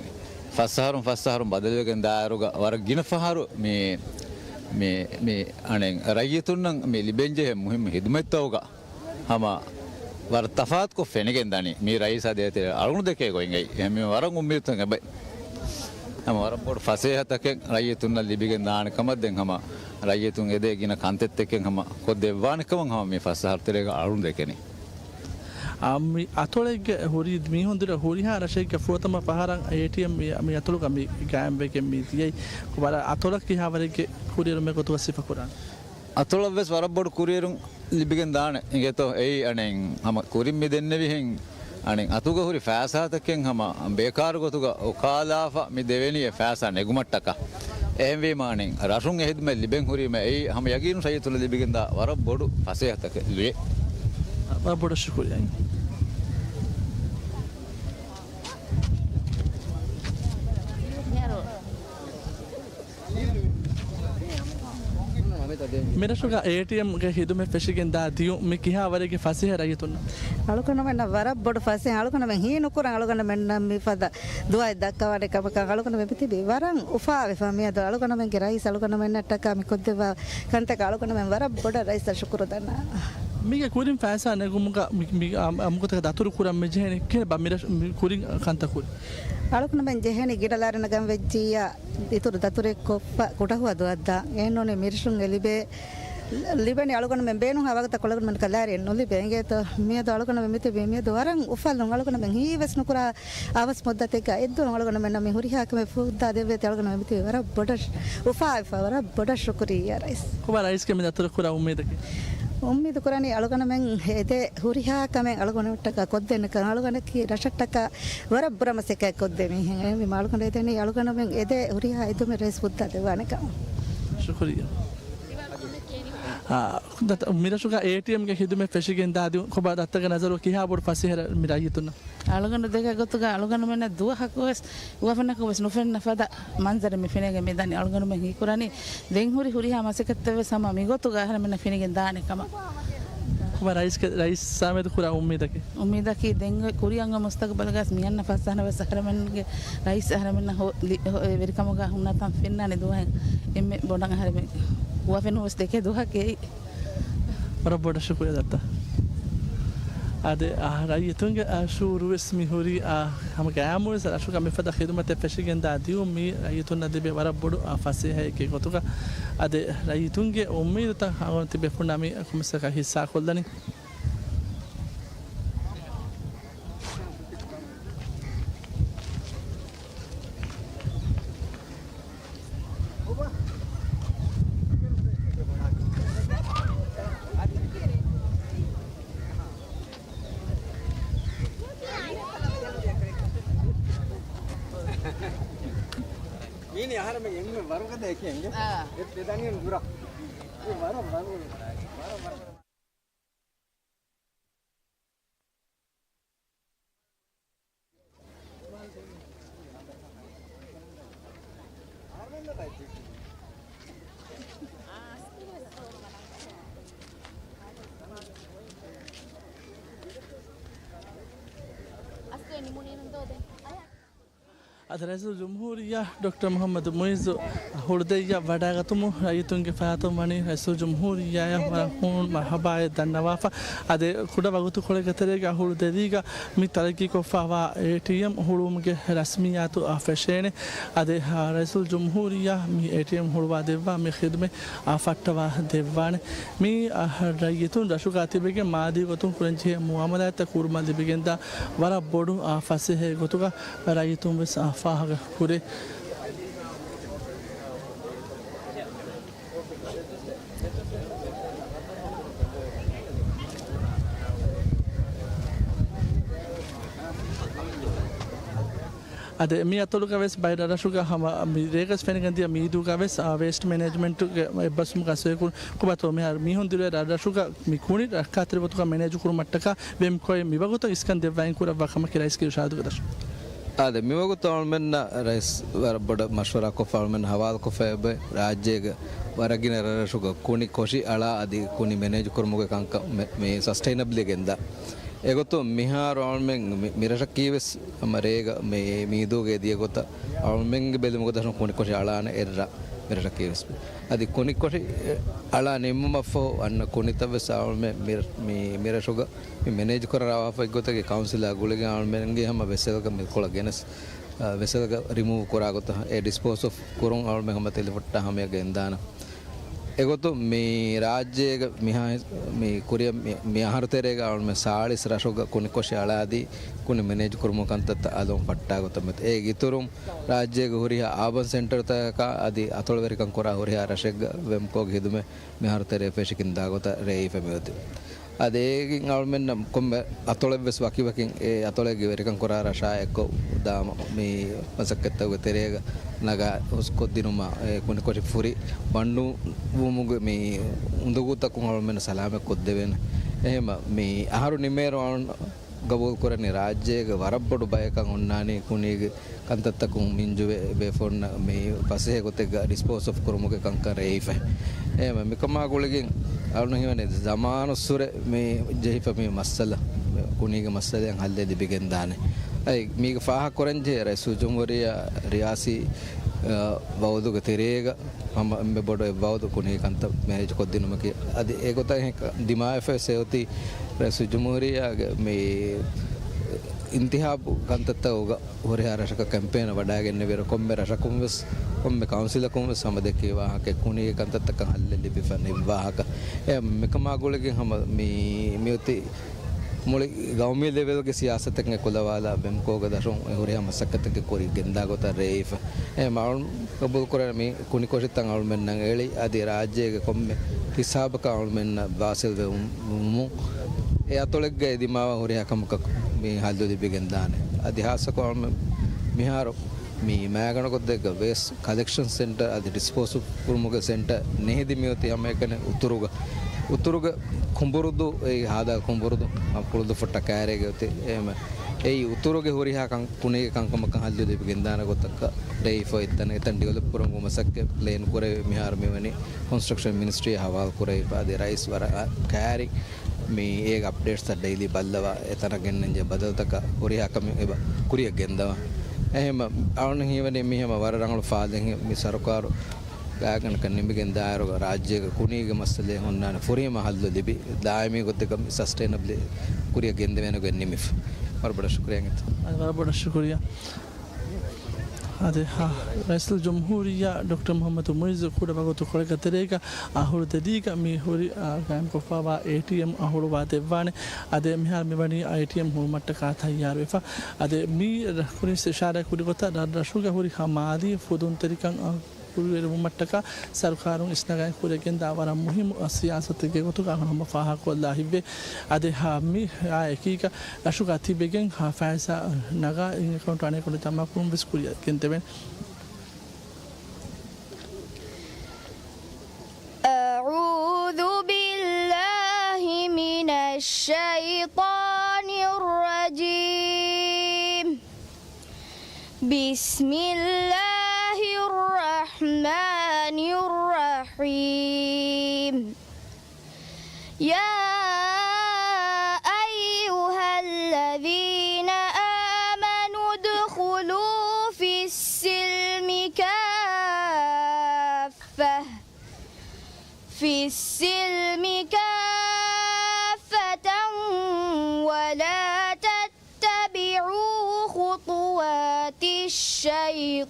ފަސް އަހަރުން ފަސް އަހަރުން ބަދަލުވެގެން ދާއިރުގަ ވަރަށް ގިނަ ފަހަރު މި، މި، މި އަނެއް ރައްޔިތުންނަށް މި ލިބެންޖެހޭ މުހިއްމު ހިދުމަތްތަކުގަ ހަމަ ވަރަށް ތަފާތުކޮށް ފެނިގެން ދާނީ. މީ ރައީސާ ދޭތެރޭ އަޅުގަނޑު ދެކޭ ގޮތް އެއީ. އެހެންވީމަ ވަރަށް އުއްމީދުތައް އެބައި. ހަމަ ވަރަށް ބޮޑު ފަސޭހަތަކެއް ރައްޔިތުންނަށް ލިބިގެން ދާނެ ކަމަށް ދެން ހަމަ ރައްޔިތުން އެދޭ ގިނަ ކަންތައްތަކެއް ހަމަ ކޮށްދެއްވާނެ ކަމަށް ހަމަ މި ފަސް އަހަރު ތެރޭގަ އަޅުގަނޑު ދެކެނީ. އާ، މި އަތޮޅެއްގެ ހުރި މީހުން ދުރަށް ހުރިހާ ރަށެއްގެ ފުރަތަމަ ފަހަރަށް އޭޓީއެމް މި، މި އަތޮޅުގަ މި ގާއިމްވެގެން މި ދިޔައީ. ވަރަށް އަތޮޅަށް ކިހާވަރެއްގެ ކުރިއެރުމެއް ގޮތުގަ ސިފަކުރާނެ؟ އަތޮޅަށްވެސް ވަރަށް ބޮޑު ކުރިއެރުން ލިބިގެން ދާނެ އިނގޭތޯ. އެއީ އަނެއް ހަމަ ކުރިން މި ދެންނެވިހެން އަނެއް އަތުގަ ހުރި ފައިސާތަކެއް ހަމަ ބޭކާރު ގޮތުގަ އުކާލާފަ މި ދެވެނީ އެ ފައިސާ ނެގުމަށްޓަކާ. އެހެންވީމަ އަނެއް ރަށުން އެ ހިދުމަތް ލިބެން ހުރީމަ އެއީ ހަމަ ޔަގީނު ރައްޔިތުންނަށް ލިބިގެންދާ ވަރަށް ބޮޑު ފަސޭހަތަކެއް ލުޔެ. ވަރަށް ބޮޑަށް ޝުކުރިއްޔާ. މިރަށުގަ އޭޓީއެމްގެ ހިދުމަތް ފެށިގެން ދާ ދިޔުން މި ކިހާވަރެއްގެ ފަސޭހަ ރައްޔިތުންނަށް؟ އަޅުގަނޑުމެންނަށް ވަރަށް ބޮޑު ފަސޭހަ. އަޅުގަނޑުމެން ހީނުކުރަން އަޅުގަނޑުމެންނަށް މިފަދަ ދުވަހެއް ދައްކަވާނެ ކަމަކަށް އަޅުގަނޑުމެން މިތިބީ ވަރަށް އުފާވެފަ. މިއަދު އަޅުގަނޑުމެންގެ ރައީސް އަޅުގަނޑުމެންނަށްޓަކާ މި ކޮށްދެއްވާ ކަންތަކަށް އަޅުގަނޑުމެން ވަރަށް ބޮޑަށް ރައީސަށް ޝުކުރު ދަންނަވަން. މީގެ ކުރިން ފައިސާ ނެގުމުގަ މި، މި، އަ، އަ، އަމުކޮތަކަށް ދަތުރު ކުރަން މި ޖެހެނީ ކިހިނެއްބާ މި ރަށް، މި ކުރިން ކަންތައް ކުރި؟ އަޅުގަނޑުމެން ޖެހެނީ ގިނަ ލާރި ނަގަން ވެއްޖިއްޔާ އިތުރު ދަތުރެއް ކޮށްފަ ކުޑަހުވަ ދުވަސް ދާން. އެހެންނޫނީ މިރަށުން އެ ލިބޭ، ލިބެނީ އަޅުގަނޑުމެން ބޭނުންހާ ވަގުތަކު އަޅުގަނޑުމެން ލާރިއެއް ނުލިބޭ. އިނގޭތޯ މިއަދު އަޅުގަނޑުމެން މިތިބީ މިއަދު ވަރަށް އުފަލުން. އަޅުގަނޑުމެން ހީވެސް ނުކުރާ އަވަސް މުއްދަތެއްގަ އެއްދުވަހު އަޅުގަނޑުމެންނަށް މި ހުރިހާ ކަމެއް ފުއްދާ ދެއްވޭތީ އަޅުގަނޑުމެން މިތިބީ ވަރަށް ބޮޑަށް އުފާވެފަ، ވަރަށް ބޮޑަށް ޝުކުރިއްޔާ ރައީސް. ކޮބާ ރައީސްގެ މި ދަތުރަށް ކުރާ އުއްމީދަކީ؟ އުއްމީދު ކުރަނީ އަޅުގަނޑުމެން އެދޭ ހުރިހާ ކަމެއް އަޅުގަނޑުމެންޓަކާ ކޮށްދޭނެ ކަން. އަޅުގަނޑަކީ ރަށަށްޓަކާ ވަރަށް ބުރަ މަސައްކަތް ކޮށްދޭ މީހެއް. އެހެންވީމަ އަޅުގަނޑު އެދެނީ އަޅުގަނޑުމެން އެދޭ ހުރިހާ އެދުމެއް ރައީސް ފުއްދާ ދެއްވާނެ ކަމަށް. ޝުކުރިއްޔާ. އާ، ދަތު، މިރަށުގަ އޭޓީއެމްގެ ހިދުމަތް ފެށިގެން ދާ ދިޔުން ކޮބާ ދައްތަގެ ނަޒަރު ކިހާ ބޮޑު ފަސޭހަ މި ރައްޔިތުންނަށް؟ އަޅުގަނޑު ދެކޭ ގޮތުގަ އަޅުގަނޑުމެންނަށް ދުވަހަކުވެސް އުވަފެނަކުވެސް ނުފެންނަ ފަދަ މަންޒަރެއް މި ފެނޭގެން މި ދަނީ. އަޅުގަނޑުމެން ހީކުރަނީ ދެން ހުރި ހުރިހާ މަސައްކަތްތައްވެސް ހަމަ މިގޮތުގަ އަހަރެމެންނަށް ފެނިގެން ދާނެ ކަމަށް. ކޮބާ ރައީސް، ރައީސް ސާމީދު ކުރާ އުއްމީދަކީ؟ އުއްމީދަކީ ދެން ކުރިއަށް މުސްތަގުބަލުގަސް މިއަންނަ ފަސް އަހަރަށް ވެސް އަހަރެމެންގެ ރައީސް އަހަރެމެންނަށް ހޯ-، ލި-، ހޯ-، ވެރިކަމުގަ ހުންނަތަން ފެންނާނެ ދުވަހެއް. އެންމެ ބޮޑަށް އަހަރެމެން އުވަފެން ވެސް ދެކޭ ދުވަހަކީ އެއީ. ވަރަށް ބޮޑަށް ޝުކުރިއްޔާ ދައްތަ. އާދެ، އާ، ރައްޔިތުންގެ، އާ، ޝުއޫރު ވެސް މި ހުރީ، އާ، ހަމަ ގައިމުވެސް ރަށުގަ މިފަދަ ޚިދުމަތެއް ފެށިގެންދާ ދިޔުން މީ ރައްޔިތުންނަށް ލިބޭ ވަރަށް ބޮޑު، އާ، ފަސޭހައެއްގެ ގޮތުގަ. އާދެ، ރައްޔިތުންގެ އުއްމީދުތައް އަޅުގަނޑު ތިބޭފުޅުންނާ މި ކޮމެންޓްސްތަކަށް ހިއްސާކޮށްލަނީ. މީނި އަހަރެމެން އެންމެ ވަރުގަދަ އެކެއް އިނގޭ. އާ. އެ، އެ ދަނީ ނުރާ. އެ ވަރަށް ވަރު، ވަރަށް ވަރު. އަދި ރައީސުލްޖުމްހޫރިއްޔާ ޑޮކްޓަރ މުޙައްމަދު މުޢިއްޒު ހުޅުދެއްޔަށް ވަޑައިގަތުމުން ރައްޔިތުންގެ ފަޔާތުން ވަނީ ރައީސުލްޖުމްހޫރިއްޔާއަށް ވަރަށް ހޫނު މަރުޙަބާއެއް ދަންނަވާފަ. އަދި ކުޑަ ވަގުތުކޮޅެއްގެ ތެރޭގަ ހުޅުދެރީގަ މި ތަރައްގީކޮށްފަވާ އޭޓީއެމް ހުޅުވުމުގެ ރަސްމިއްޔާތު އާ ފެށޭނެ. އަދި، އާ، ރައީސުލްޖުމްހޫރިއްޔާ މި އޭޓީއެމް ހުޅުވާ ދެއްވާ މި ޚިދުމަތް އާ ފައްޓަވާ ދެއްވާނެ. މި، އާ، ރައްޔިތުން ރަށުގަ ތިބެގެން މާދީ ގޮތުން ކުރަންޖެހޭ މުއާމަލާތްތައް ކުރުމަށް ލިބިގެންދާ ވަރަށް ބޮޑު، އާ، ފަސޭހައެއް ގޮތުގަ ރައްޔިތުން ވެސް، އާ، ފާހަގަ ކުރޭ. އަދި މި އަތޮޅުގަ ވެސް ބައެއް ރަށްރަށުގަ ހަމަ މި ރޭގަސް ފެނިގެން ދިޔަ މީދޫގަ ވެސް، އާ، ވޭސްޓް މެނޭޖްމަންޓުގެ އެއްބަސްވުމުގެ އަސަރު ކުރި ކޮބާތޯ މިހާރު މީހުން ދިރުވެ ރަށްރަށުގަ މި ކުނި ރައްކާތެރި ގޮތުގަ މެނޭޖު ކުރުމަށްޓަކާ ވެމްކޯއިން މިވަގުތަށް އިސްކަން ދެއްވާ އިން ކުރައްވާ ކަމަކީ ރައީސްގެ އިރުޝާދުގެ ދަށުން. އާދެ، މިވަގުތު އަޅުމެންނަށް ރައީސް ވަރަށް ބޮޑަށް މަޝްވަރާކޮށްފަ އަޅުމެން ހަވާލުކޮށްފަ އެބައި ރާއްޖޭގެ ވަރަށް ގިނަ ރަށްރަށުގަ ކުނި ކޮށި އަޅާ އަދި ކުނި މެނޭޖު ކުރުމުގެ ކަންކަން މެ-، މި ސަސްޓެއިނަބްލީ ގެންދާ. އެގޮތުން މިހާރު އަޅުމެން މި-، މިރަށަކީވެސް ހަމަ ރޭގަ މި-، މީދޫގަ އެދިޔަ ގޮތަށް އަޅުމެންގެ ބެލުމުގަ ދަށުން ކުނިކޮށި އަޅާނެ އެއްރަށް މިރަށަކީވެސް. އަދި ކުނިކޮށި އަޅާ ނިންމުމަށްފަހު އަންނަ ކުނިތައް ވެސް އަޅުމެން މި-، މި-، މިރަށުގަ މި މެނޭޖް ކުރައްވާފައި ގޮތަކީ ކައުންސިލާ ގުޅިގެން އަޅުމެންގެ ހަމަ ވެސަލްގަ މި ކޮޅަށް ގެނެސް، އަ، ވެސަލްގަ ރިމޫވް ކުރާ ގޮތަށް އެ ޑިސްޕޯސް އޮފް ކުރުން އަޅުމެން ހަމަ ތެލިފުއްޓާ ހަމަޔަށް ގެންދާނަ. އެގޮތުން މި ރާއްޖޭގަ މިހާ މި ކުރިއަށް މި، މި އަހަރު ތެރޭގަ އަޅުމެން ސާޅީސް ރަށުގަ ކުނިކޮށި އަޅާދީ، ކުނި މެނޭޖް ކުރުމުގެ ކަންތައްތައް އަލުން ފައްޓާ ގޮތަށް މެދު. އޭގެ އިތުރުން ރާއްޖޭގެ ހުރިހާ އާބަން ސެންޓަރުތަކަކާ އަދި އަތޮޅުވެރިކަން ކުރާ ހުރިހާ ރަށެއްގަ ވެމްކޯގެ ހިދުމަތް މިހާރު ތެރޭ ފެށިގެން ދާ ގޮތަށް ރޭވިފަ މިއޮތީ. އަދި އޭގެން އަޅުމެންނަށް ކޮންމެ އަތޮޅެއްވެސް ވަކިވަކިން އެ އަތޮޅެއްގެ ވެރިކަން ކުރާ ރަށާ އެއްކޮށް ދާމަ މި މަސައްކަތްތަކުގެ ތެރޭގަ ނަގާ ހުސްކޮށްދިނުމަށް އެ ކުނިކޮށި ފުރި ބަންޑުވުމުގެ މި އުނދަގޫތަކުން އަޅުމެންނަށް ސަލާމަތް ކޮށްދެވޭނެ. އެހެންމަ މި އަހަރު ނިމޭރު އަޅުން ގަބޫލު ކުރަނީ ރާއްޖޭގެ ވަރަށް ބޮޑު ބަޔަކަށް އޮންނާނީ ކުނީގެ ކަންތައްތަކުން މިންޖުވެ ބޭފުޅުންނަށް މި ފަސޭހަ ގޮތެއްގަ ޑިސްޕޯސް އޮފް ކުރުމުގެ ކަންކަން ރޭވިފަ. އެހެންމަ މިކަމާ ގުޅިގެން އަޅުން ހީވަނީ ޒަމާނުއްސުރެ މި ޖެހިފަ މި މައްސަލަ، ކުނީގެ މައްސަލައަށް ހައްލެއް ލިބިގެންދާނެ. އައި މީގެ ފާހަގަކުރަންޖެހޭ ރައީސުލްޖުމްހޫރިއްޔާ ރިޔާސީ، އަ، ވައުދުގެ ތެރޭގަ ހަމަ އެންމެ ބޮޑު އެއް ވައުދު ކުނީ ކަންތައް މެނޭޖް ކޮށްދިނުމަކީ. އަދި އެގޮތަށް ދިމާވެފަ ވެސް އެއޮތީ ރައީސުލްޖުމްހޫރިއްޔާގެ މި އިންތިހާބު ކަންތައްތަކުގަ ހުރިހާ ރަށަކަށް ކެމްޕޭނަށް ވަޑައިގެންނެވިއިރު ކޮންމެ ރަށަކުން ވެސް، ކޮންމެ ކައުންސިލަކުން ވެސް ހަމަ ދެއްކި ވާހަކަ ކުނީގެ ކަންތައްތަކަށް ހައްލެއް ލިބިފަ ނިއްވާހަކަ. އެ މިކަމާ ގުޅިގެން ހަމަ މި، މިއޮތީ މުޅި ގައުމީ ލެވެލްގެ ސިޔާސަތެއް އެކުލަވާލާ ވެމްކޯގެ ދަށުން އެ ހުރިހާ މަސައްކަތެއްގެ ކުރި ގެންދާ ގޮތަށް ރޭވިފަ. އެ މަ-، ގަބޫލުކުރާ މި ކުނިކޮށިތައް އަޅުމެންނަށް އެޅި އަދި ރާއްޖޭގެ ކޮންމެ ހިސާބަކަށް އަޅުމެންނަށް ވާސިލް ވެވުމުން އެ އަތޮޅެއްގަ އެ ދިމާވާ ހުރިހާ ކަމަކަށް މި ހައްލު ލިބިގެން ދާނެ. އަދި ހާއްސަކޮށް އަޅުމެން މިހާރު މި މައިގަނޑު ގޮތެއްގަ ވޭސްޓް ކަލެކްޝަން ސެންޓަރ އަދި ޑިސްޕޯސް ކުރުމުގެ ސެންޓަރ ނެހިދި މިއޮތީ ހަމައެކަނި އުތުރުގަ. އުތުރުގެ ކުނބުރުދޫ، އެއީ ހާދަ ކުނބުރުދޫ، ކުޅުދުއްފުށްޓަކާ އެރޭގަ އޮތީ. އެހެންމެ އެއީ އުތުރުގެ ހުރިހާ ކަން، ކުނީގެ ކަންކަމަކަށް ހައްލު ލިބިގެންދާނެ ގޮތަކަށް ރޭވިފަ އޮތް ތަނެއް. އެތަން ޑިވެލޮޕް ކުރަން އުޅުމަށް މަސައްކަތް ޕްލޭން ކުރެވި މިހާރު މިވަނީ ކޮންސްޓްރަކްޝަން މިނިސްޓްރީއަށް ހަވާލު ކުރެވިފަ. އަދި ރައީސް ވަރަށް ކައިރި މި އޭގެ އަޕްޑޭޓްސް ޑެއިލީ ބައްލަވާ، އެތަނަށް ގެންނަންޖެހޭ ބަދަލުތަކަށް ހުރިހާ ކަމެއް އެބަ ކުރިއަށް ގެންދަވާ. އެހެންމަ އަޅުން ހީވަނީ މި ހަމަ ވަރަށް ރަނގަޅު ފާލެއް މި ސަރުކާރު ގާތްގަނޑަކަށް ނިމިގެން ދާއިރު ރާއްޖޭގެ ކުނީގެ މައްސަލައެއް ހުންނާނެ ފުރީމަ ހައްލު ލިބި، ދާއިމީ ގޮތެއްގަ ސަސްޓެއިނަބްލީ ކުރިއަށް ގެންދެވޭނެ ގޮތް ނިމިފަ. ވަރަށް ބޮޑަށް ޝުކުރިއްޔާ އިނގޭތޯ. އަދި ވަރަށް ބޮޑަށް ޝުކުރިއްޔާ. އަދި ހާ، ރައީސުލްޖުމްހޫރިއްޔާ ޑޮކްޓަރ މުޙައްމަދު މުޢިއްޒު ކުޑަ ވަގުތުކޮޅެއްގެ ތެރޭގަ އަހުރު ދެދީގަ މި ހުރި، އާ، ގާއިމްކޮށްފައިވާ އޭޓީއެމް އަހުރުވާ ދެއްވާނެ. އަދި މިހާރު މިވަނީ އޭޓީއެމް ހުޅުމަށްޓަކާ ތައްޔާރުވެފަ. އަދި މި ރަ-، ކުރިން އިޝާރާތް ކުރި ގޮތަށް ރަށްރަށުގެ ހުރި ހަމަ މާލީ ފުދުންތެރިކަން، އާ، ކުރިއެރުވުމަށްޓަކާ ސަރުކާރުން އިސްނަގައި ކުރިއަށް ގެންދާ ވަރަށް މުހިއްމު ސިޔާސަތެއްގެ ގޮތުގަ އަހަރު ހަމަ ފާހަގަކޮށްލާ ހިތްވޭ. އަދި ހަ-، މި އާ އެކީގަ ރަށުގަ ތިބެގެން ހަ ފައިސާ ނަގާ އިން އެކައުންޓް އަން އެކައުންޓް ޖަމާކުރުން ވެސް ކުރިއަށް ގެންދެވޭނެ. أعوذ بالله من الشيطان الرجيم. بسم الله الرحمن الرحيم. يا أيها الذين آمنوا ادخلوا في السلم كافة، في السلم كافة ولا تتبعوا خطوات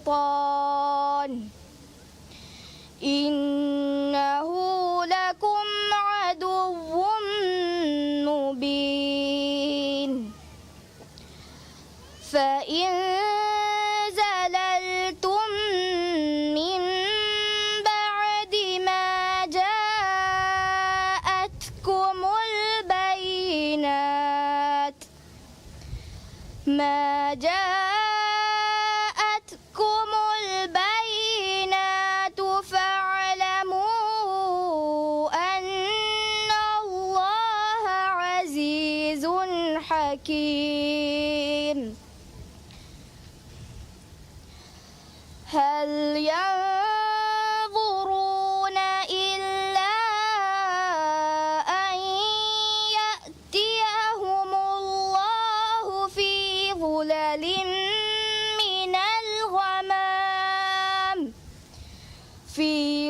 الشيطان، إنه لكم عدو مبين. فإن زللتم من بعد ما جاءتكم البينات، ما جاءتكم البينات فاعلموا أن الله عزيز حكيم. هل ينظرون إلا أن يأتيهم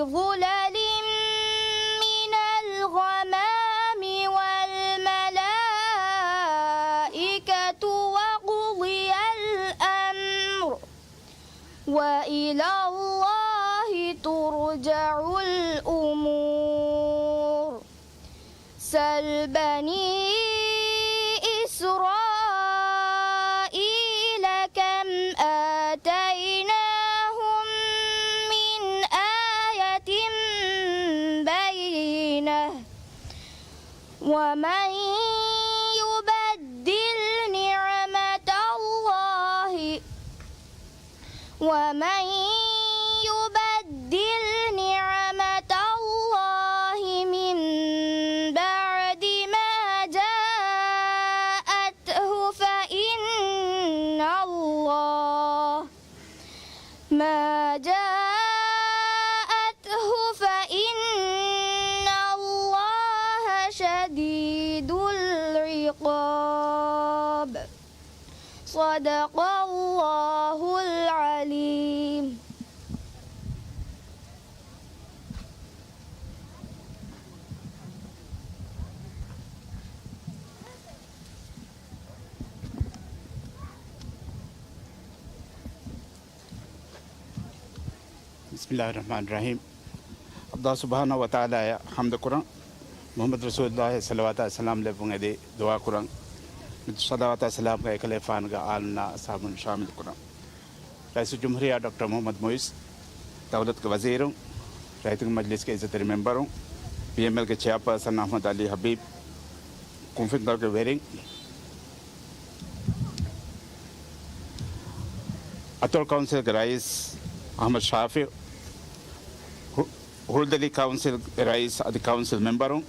ظلل من الغمام والملائكة وقضي الأمر وإلى الله ترجع الأمور. سل بني إسرائيل كم آتيناهم من آية بينة ومن يبدل نعمة الله ومن يبدل نعمة الله من بعد ما جاءته فإن الله ما جاءته فإن الله شديد العقاب. صدق الله العليم. بسم الله الرحمن الرحيم. ﷲ ސުބްޙާނަހޫ ވަތަޢާލާއަށް ޙަމްދު ކުރަން، މުޙައްމަދު ރަސޫލުﷲ ޞަލަވާތާ ސަލާމް ލެއްވުން އެދި ދުޢާ ކުރަން، ޞަލަވާތާ ސަލާމްގައި އެކަލޭގެފާނުގެ އާލުންނާ އަޞްޙާބުން ޝާމިލު ކުރަން. ރައީސުލްޖުމްހޫރިއްޔާ ޑޮކްޓަރ މުޙައްމަދު މުޢިއްޒު، ދައުލަތުގެ ވަޒީރުން، ރައްޔިތުންގެ މަޖްލިސްގެ ޢިއްޒަތްތެރި މެމްބަރުން، ބީއެމްއެލްގެ ޗެއާޕާސަން އަޙްމަދު ޢަލީ ޙަބީބް، ކުންފުނިތަކުގެ ވެރިން، އަތޮޅު ކައުންސިލްގެ ރައީސް އަޙްމަދު ޝާފިޢު، ހު-، ހުޅުދެލި ކައުންސިލްގެ ރައީސް އަދި ކައުންސިލް މެމްބަރުން،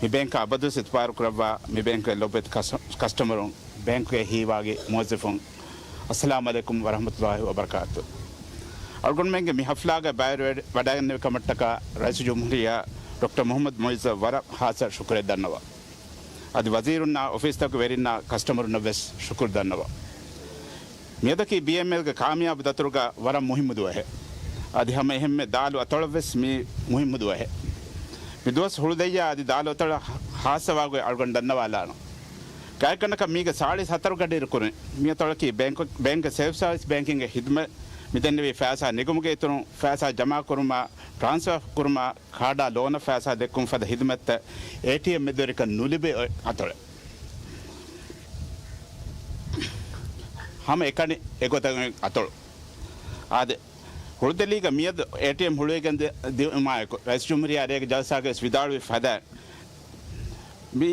މި ބޭންކަށް އަބަދުވެސް އިތުބާރު ކުރައްވާ މި ބޭންކުގެ ލޮބުވެތި ކަސް-، ކަސްޓަމަރުން، ބޭންކުގެ ހީވާގި މުވައްޒަފުން، އައްސަލާމު ޢަލައިކުމް ވަރަޙްމަތުﷲ ވަބަރަކާތު. އަޅުގަނޑުމެންގެ މި ޙަފްލާގައި ބައިވެރިވެ-، ވަޑައިގެންނެވި ކަމަށްޓަކާ ރައީސުލްޖުމްހޫރިއްޔާ ޑޮކްޓަރ މުޙައްމަދު މުޢިއްޒަށް ވަރަށް ޚާއްޞަ ޝުކުރެއް ދަންނަވަން. އަދި ވަޒީރުންނާ އޮފީސްތަކުގެ ވެރިންނާ ކަސްޓަމަރުންނަށް ވެސް ޝުކުރު ދަންނަވަން. މިއަދަކީ ބީއެމްއެލްގެ ކާމިޔާބު ދަތުރުގަ ވަރަށް މުހިއްމު ދުވަހެއް. އަދި ހަމަ އެހެންމެ ދާލު އަތޮޅަށް ވެސް މީ މުހިއްމު ދުވަހެއް. މި ދުވަސް ހުޅުދެއްޔާ އަދި ދާލު އަތޮޅަށް ޚާއްޞަވާގޮތް އަޅުގަނޑު ދަންނަވާލާނަން. ގާތްގަނޑަކަށް މީގެ ސާޅީސް ހަތަރު ގަޑިއިރު ކުރިން މި އަތޮޅަކީ ބޭންކު-، ބޭންކްގެ ސެލްފް ސާވިސް ބޭންކިންގ ޚިދުމަތް މިދެންނެވީ ފައިސާ ނިގުމުގެ އިތުރުން ފައިސާ ޖަމާކުރުމާ، ޓްރާންސްފާ ކުރުމާ، ކާޑާ ލޯނަށް ފައިސާ ދެއްކުން ފަދަ ޚިދުމަތްތައް އޭޓީއެމް މެދުވެރިކަން ނުލިބޭ އޮތް އަތޮޅެއް. ހަމަ އެކަނި އެގޮތަށް އަތޮޅު. އާދެ، ހުޅުދެލީގަ މިއަދު އޭޓީއެމް ހުޅުވިގެން ދި-، ދިއުމާއެކު، ރައީސުލްޖުމްހޫރިއްޔާ އެރޭގެ ޖަލްސާގަވެސް ވިދާޅުވި ފަދައިން، މި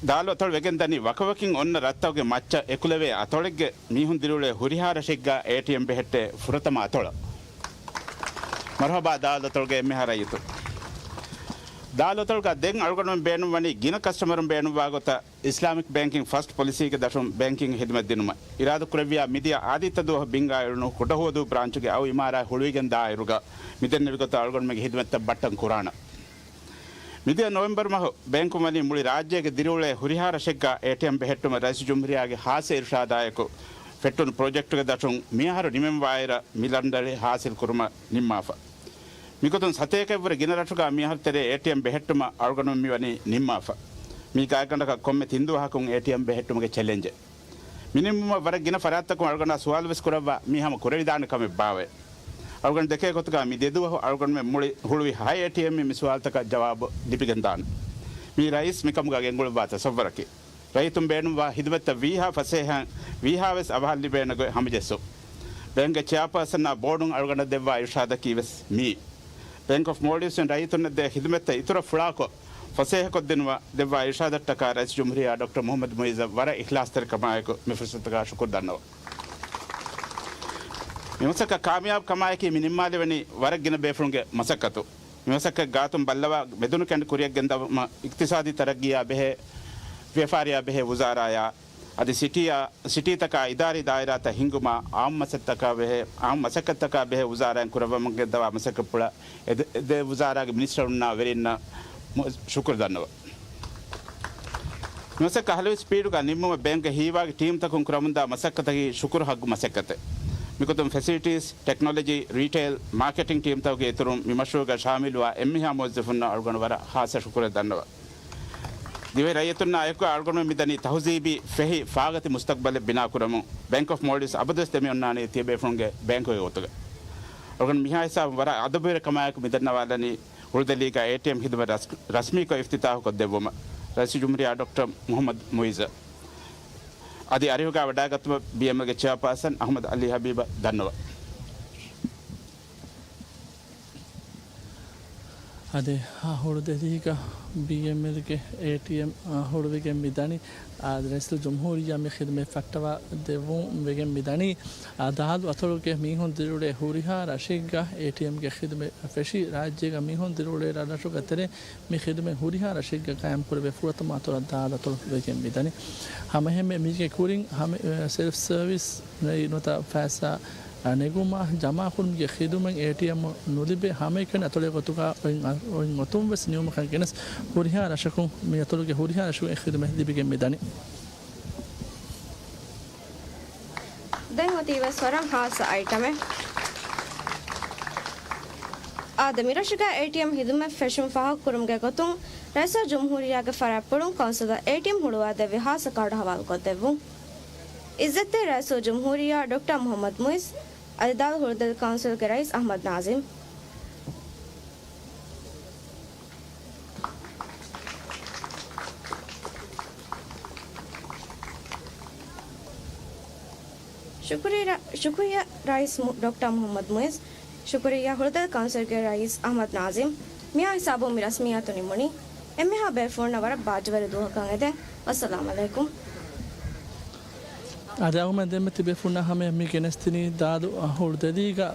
ދާލު އަތޮޅު ވެގެން ދަނީ ވަކަވަކިން އޮންނަ ރަށްތަކުގެ މައްޗަށް އެކުލެވޭ އަތޮޅެއްގެ މީހުން ދިރިއުޅޭ ހުރިހާ ރަށެއްގަ އޭޓީއެމް ބެހެއްޓޭ ފުރަތަމަ އަތޮޅަށް. މަރުޙަބާ ދާލު އަތޮޅުގެ އެންމެހާ ރައްޔިތުން. ދާލު އަތޮޅުގަ ދެން އަޅުގަނޑުމެން ބޭނުންވަނީ ގިނަ ކަސްޓަމަރުން ބޭނުންވާ ގޮތަށް އިސްލާމިކް ބޭންކިން ފަސްޓް ޕޮލިސީގެ ދަށުން ބޭންކިން ޚިދުމަތް ދިނުމަށް. އިރާދަ ކުރެއްވިޔާ މިދިޔަ އާދިއްތަ ދުވަހު ބިންގާ އެޅުނު ކުޑަހުވަދޫ ބްރާންޗުގެ އައު އިމާރާތް ހުޅުވިގެން ދާއިރުގަ މިދެންނެވި ގޮތަށް އަޅުގަނޑުމެންގެ ޚިދުމަތްތައް ބައްޓަން ކުރާނަން. މިދިޔަ ނޮވެމްބަރު މަހު ބޭންކުން ވަނީ މުޅި ރާއްޖޭގެ ދިރިއުޅޭ ހުރިހާ ރަށެއްގަ އޭޓީއެމް ބެހެއްޓުމަށް ރައީސުލްޖުމްހޫރިއްޔާގެ ޚާއްޞަ އިރުޝާދާއެކު ފެއްޓުނު ޕްރޮޖެކްޓުގެ ދަށުން މިއަހަރު ނިމެންވާއިރަށް މި ލަނޑުދަނޑި ޙާޞިލް ކުރުމަށް ނިންމާފަ. މިގޮތުން ސަތޭކައެއްވުރެ ގިނަ ރަށުގަ މިއަހަރު ތެރޭ އޭޓީއެމް ބެހެއްޓުމަށް އަޅުގަނޑުމެން މިވަނީ ނިންމާފަ. މީ ގާތްގަނޑަކަށް ކޮންމެ ތިން ދުވަހަކުން އޭޓީއެމް ބެހެއްޓުމުގެ ޗެލެންޖެއް. މި ނިންމުމަށް ވަރަށް ގިނަ ފަރާތްތަކުން އަޅުގަނޑާ ސުވާލު ވެސް ކުރައްވާ، މީ ހަމަ ކުރެވިދާނެ ކަމެއް ބާވައޭ؟ އަޅުގަނޑު ދެކޭ ގޮތުގަ މި ދެ ދުވަހު އަޅުގަނޑުމެން މުޅި ހުޅުވި ހަ އޭޓީއެމް މި ސުވާލުތަކަށް ޖަވާބު ލިބިގެންދާނެ. މީ ރައީސް މިކަމުގަ ގެންގުޅުއްވާ ތަސައްވަރަކީ. ރައްޔިތުން ބޭނުންވާ ޚިދުމަތްތައް ވީހާ ފަސޭހައިން ވީހާވެސް އަވަހަށް ލިބޭނެ ގޮތް ހަމަޖެއްސުން. ބޭންކްގެ ޗެއާޕާސަންއާ ބޯޑުން އަޅުގަނޑަށް ދެއްވާ އިރުޝާދަކީ ވެސް މިއީ. ބޭންކް އޮފް މޯލްޑިވްސްއިން ރައްޔިތުންނަށް ދޭ ޚިދުމަތްތައް އިތުރަށް ފުޅާކޮށް، ފަސޭހަކޮށްދިނުމަށް ދެއްވާ އިރުޝާދަށްޓަކާ ރައީސުލްޖުމްހޫރިއްޔާ ޑޮކްޓަރ މުޙައްމަދު މުޢިއްޒަށް ވަރަށް އިޚްލާޞްތެރިކަމާއެކު މި ފުރުޞަތުގަ ޝުކުރު ދަންނަވަން. މި މަސައްކަތް ކާމިޔާބު ކަމާއެކީ މި ނިންމާލެވެނީ ވަރަށް ގިނަ ބޭފުޅުންގެ މަސައްކަތު. މި މަސައްކަތް ގާތުން ބައްލަވާ މެދުނުކެނޑި ކުރިއަށް ގެންދަވުމަށް އިޤްތިޞާދީ ތަރައްގީއާ ބެހޭ، ވިޔަފާރިއާ ބެހޭ ވުޒާރާޔާ، އަދި ސިޓީއާ، ސިޓީތަކާ އިދާރީ ދާއިރާތައް ހިންގުމާ، އާއްމު މަސައްކަތްތަކާ ބެހޭ، އާއްމު މަސައްކަތްތަކާ ބެހޭ ވުޒާރާއިން ކުރައްވަމުން ގެންދަވާ މަސައްކަތްޕުޅަށް އެ ދެ، އެ ދެ ވުޒާރާގެ މިނިސްޓަރުންނާ ވެރިންނަށް މު-، ޝުކުރު ދަންނަވަން. މި މަސައްކަތް ހަލުވި ސްޕީޑުގަ ނިންމުމަށް ބޭންކްގެ ހީވާގި ޓީމްތަކުން ކުރަމުންދާ މަސައްކަތަކީ ޝުކުރު ހައްގު މަސައްކަތެއް. މިގޮތުން ފެސިލިޓީސް، ޓެކްނޮލޮޖީ، ރީޓެއިލް، މާކެޓިން ޓީމްތަކުގެ އިތުރުން މި މަޝްރޫޢުގަ ޝާމިލުވާ އެންމެހާ މުވައްޒަފުންނަށް އަޅުގަނޑު ވަރަށް ހާއްސަ ޝުކުރެއް ދަންނަވަން. ދިވެހި ރައްޔިތުންނާ އެކު އަޅުގަނޑުމެން މިދަނީ ތަހުޒީބީ ފެހި ފާގަތި މުސްތަޤްބަލެއް ބިނާކުރަމުން. ބޭންކް އޮފް މޯލްޑިވްސް އަބަދުވެސް ދެމިއޮންނާނީ ތިޔަބޭފުޅުންގެ ބޭންކުގެ ގޮތުގަ. އަޅުގަނޑު މިހާ ހިސާބުން ވަރަށް އަދަބުވެރިކަމާއެކު މިދަންނަވާލަނީ ހުޅުދެލީގަ އޭޓީއެމް ޚިދުމަތް ރަސް-، ރަސްމީކޮށް އިފްތިތާޙުކޮށްދެއްވުމަށް ރައީސުލްޖުމްހޫރިއްޔާ ޑޮކްޓަރ މުޙައްމަދު މުޢިއްޒަށް. އަދި އަރިހުގަ ވަޑައިގަތުމަށް ބީއެމްއެލްގެ ޗެއާޕާސަން އަޙްމަދު ޢަލީ ޙަބީބަށް ދަންނަވަން. އަދި ހުޅުދެލީގަ ބީއެމްއެލްގެ އޭޓީއެމް ހުޅުވިގެން މިދަނީ. އާ، ރައީސުލްޖުމްހޫރިއްޔާ މި ޚިދުމަތް ފައްޓަވާ ދެއްވުން ވެގެން މިދަނީ. އާ، ދާލު އަތޮޅުގެ މީހުން ދިރިއުޅޭ ހުރިހާ ރަށެއްގަ އޭޓީއެމްގެ ޚިދުމަތް ފެށި، ރާއްޖޭގަ މީހުން ދިރިއުޅޭ ރަށްރަށުގެ ތެރޭ މި ޚިދުމަތް ހުރިހާ ރަށެއްގަ ޤާއިމް ކުރެވޭ ފުރަތަމަ އަތޮޅަށް ދާލު އަތޮޅު ވެގެން މިދަނީ. ހަމައެހެންމެ މީގެ ކުރިން ހަމަ، އެ، ސެލްފް ސަރވިސް ނުވަތަ ފައިސާ ނެގުމާ ޖަމާކުރުމުގެ ޚިދުމަތް އޭޓީއެމް ނުލިބޭ ހަމައެކަނި އަތޮޅެއް ގޮތުގަ އޮތް އަ-، އޮތް އޮތުން ވެސް ނިމުމަކަށް ގެނެސް ހުރިހާ ރަށަކުން މި އަތޮޅުގެ ހުރިހާ ރަށަކުން އެ ޚިދުމަތް ލިބިގެން މިދަނީ. ދެން އޮތީ ވެސް ވަރަށް ހާއްސަ އައިޓަމެއް. އާދެ، މިރަށުގަ އޭޓީއެމް ޚިދުމަތް ފެށުން ފާހަގަކުރުމުގެ ގޮތުން ރައީސުލްޖުމްހޫރިއްޔާގެ ފަރާތްޕުޅުން ކައުންސިލަށް އޭޓީއެމް ހުޅުވާދެއްވި ހާއްސަ ކާޑު ހަވާލުކޮށްދެއްވުން. އިއްޒަތްތެރި ރައީސުލްޖުމްހޫރިއްޔާ ޑޮކްޓަރ މުޙައްމަދު މުޢިއްޒު އަދި ދާލު ހުޅުދެލި ކައުންސިލްގެ ރައީސް އަޙްމަދު ނާޒިމް. ޝުކުރިއްޔާ، ޝުކުރިއްޔާ ރައީސް މު-، ޑޮކްޓަރ މުޙައްމަދު މުޢިއްޒު، ޝުކުރިއްޔާ ހުޅުދެލި ކައުންސިލްގެ ރައީސް އަޙްމަދު ނާޒިމް. މިހާ ހިސާބުން މި ރަސްމިއްޔާތު ނިމުނީ. އެންމެހާ ބޭފުޅުންނަށް ވަރަށް ބާއްޖަވެރި ދުވަހަކަށް އެދެން. ވައްސަލާމް ޢަލައިކުމް. އަދި އަޅުގަނޑުމެން ދެންމެ ތިބޭފުޅުންނަށް ހަމަޔަށް މި ގެނެސްދިނީ ދާލު ހުޅުދެލީގަ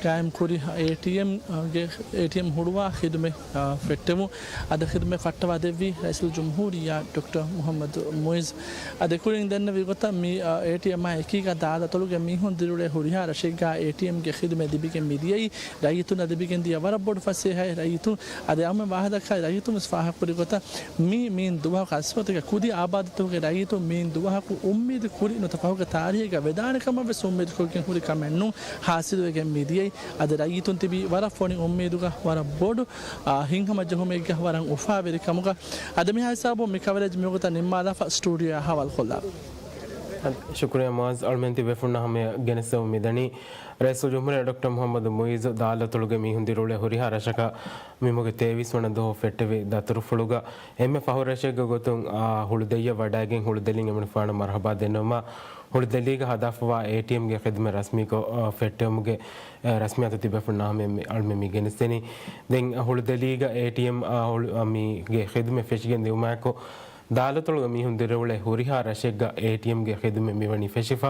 ޤާއިމްކުރި އޭޓީއެމް ގެ، އޭޓީއެމް ހުޅުވާ ޚިދުމަތް، އާ، ފެއްޓެވުން. އަދި ޚިދުމަތް ފައްޓަވާ ދެއްވީ ރައީސުލްޖުމްހޫރިއްޔާ ޑޮކްޓަރ މުޙައްމަދު މުޢިއްޒު. އަދި ކުރިން ދެންނެވި ގޮތަށް މި، އާ، އޭޓީއެމްއާ އެކީގަ ދާލު އަތޮޅުގެ މީހުން ދިރިއުޅޭ ހުރިހާ ރަށެއްގަ އޭޓީއެމްގެ ޚިދުމަތް ލިބިގެން މިދިޔައީ. ރައްޔިތުންނަށް ލިބިގެން ދިޔަ ވަރަށް ބޮޑު ފަސޭހައެއް. ރައްޔިތުން އަދި އަޅުގަނޑުމެން ވާހަކަދައްކާ ރައްޔިތުން ވެސް ފާހަގަކުރި ގޮތަށް މީ، މީން ދުވަހަކު އަސްވަތުގެ ކުދި އާބާދީތަކުގެ ރައްޔިތުން މީން ދުވަހަކު އުއްމީދު ކުރި ނުވަތަ ފަހުގެ ތާރީހެއްގަ ވެދާނެ ކަމަށް ވެސް އުއްމީދު ކޮށްގެން ހުރި ކަމެއް ނޫން، ހާސިލުވެގެން މިދިޔައީ. އަދި ރައްޔިތުން ތިބީ ވަރަށް ފޮނި އުއްމީދުގަ ވަރަށް ބޮޑު، އާ، ހިތްހަމަޖެހުމެއްގަ ވަރަށް އުފާވެރި ކަމުގަ. އަދި މިހާ ހިސާބުން މި ކަވަރޭޖް މިވަގުތަށް ނިންމާލާފަ ސްޓޫޑިއޯއާ ހަވާލުކޮށްލާ. ޝުކުރިއްޔާ މުޢައްޒު. އަޅުމެން ތިބޭފުޅުންނަށް ހަމަޔަށް ގެނެސްދެމުން މިދަނީ ރައީސުލްޖުމްހޫރިއްޔާ ޑޮކްޓަރ މުޙައްމަދު މުޢިއްޒު ދާލު އަތޮޅުގެ މީހުން ދިރިއުޅޭ ހުރިހާ ރަށަކަށް މިމަގު ތޭވީސް ވަނަ ދުވަހު ފެއްޓެވި ދަތުރުފުޅުގަ އެންމެ ފަހު ރަށެއްގެ ގޮތުން، އާ، ހުޅުދެއްޔަށް ވަޑައިގެން ހުޅުދެލިން އެމަނިކުފާނަށް މަރުޙަބާ ދެންނެވުމަށް ހުޅުދެލީގަ ހަދާފަވާ އޭޓީއެމްގެ ޚިދުމަތް ރަސްމީކޮށް، އާ، ފެއްޓެވުމުގެ، އާ، ރަސްމިއްޔާތު ތިބޭފުޅުންނާ ހަމަޔަށް މި އަޅުމެން މި ގެނެސްދެނީ. ދެން ހުޅުދެލީގަ އޭޓީއެމް، އާ، ހުޅު-، އާ، މީގެ ޚިދުމަތް ފެށިގެން ދިއުމާއެކު ދާލު އަތޮޅުގެ މީހުން ދިރިއުޅޭ ހުރިހާ ރަށެއްގަ އޭޓީއެމްގެ ޚިދުމަތް މިވަނީ ފެށިފަ.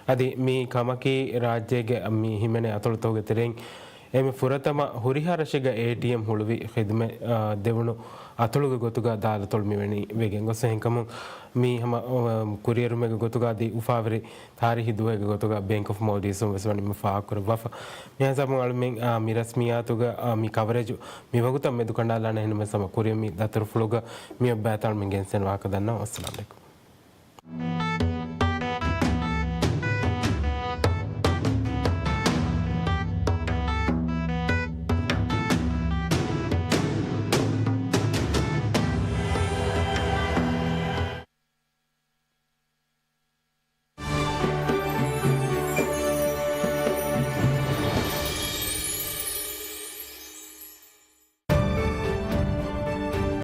އަދި މި ކަމަކީ ރާއްޖޭގެ މި ހިމެނޭ އަތޮޅުތަކުގެ ތެރެއިން އެންމެ ފުރަތަމަ ހުރިހާ ރަށެއްގަ އޭޓީއެމް ހުޅުވި ޚިދުމަތް، އާ، ދެވުނު އަތޮޅުގެ ގޮތުގަ ދާލު އަތޮޅު މިވަނީ ވެގެން ގޮސް. އެހެންކަމުން މީ ހަމަ، އާ، ކުރިއެރުމެއްގެ ގޮތުގަ އަދި އުފާވެރި ތާރީހީ ދުވަހެއްގެ ގޮތުގަ ބޭންކް އޮފް މޯލްޑިވްސް ވެސް ވަނީ މި ފާހަގަކުރައްވާފަ. މިހާ ހިސާބުން އަޅުމެން، އާ، މި ރަސްމިއްޔާތުގަ، އާ، މި ކަވަރޭޖު މިވަގުތަށް މެދުކަނޑާލާނެ. އެހެންވެސް ހަމަ ކުރިއަށް މި ދަތުރުފުޅުގަ މި އޮތް ބައިތައް އަޅުމެން ގެނެސްދޭނެ ވާހަކަ ދަންނަވަން. އައްސަލާމް ޢަލައިކުމް.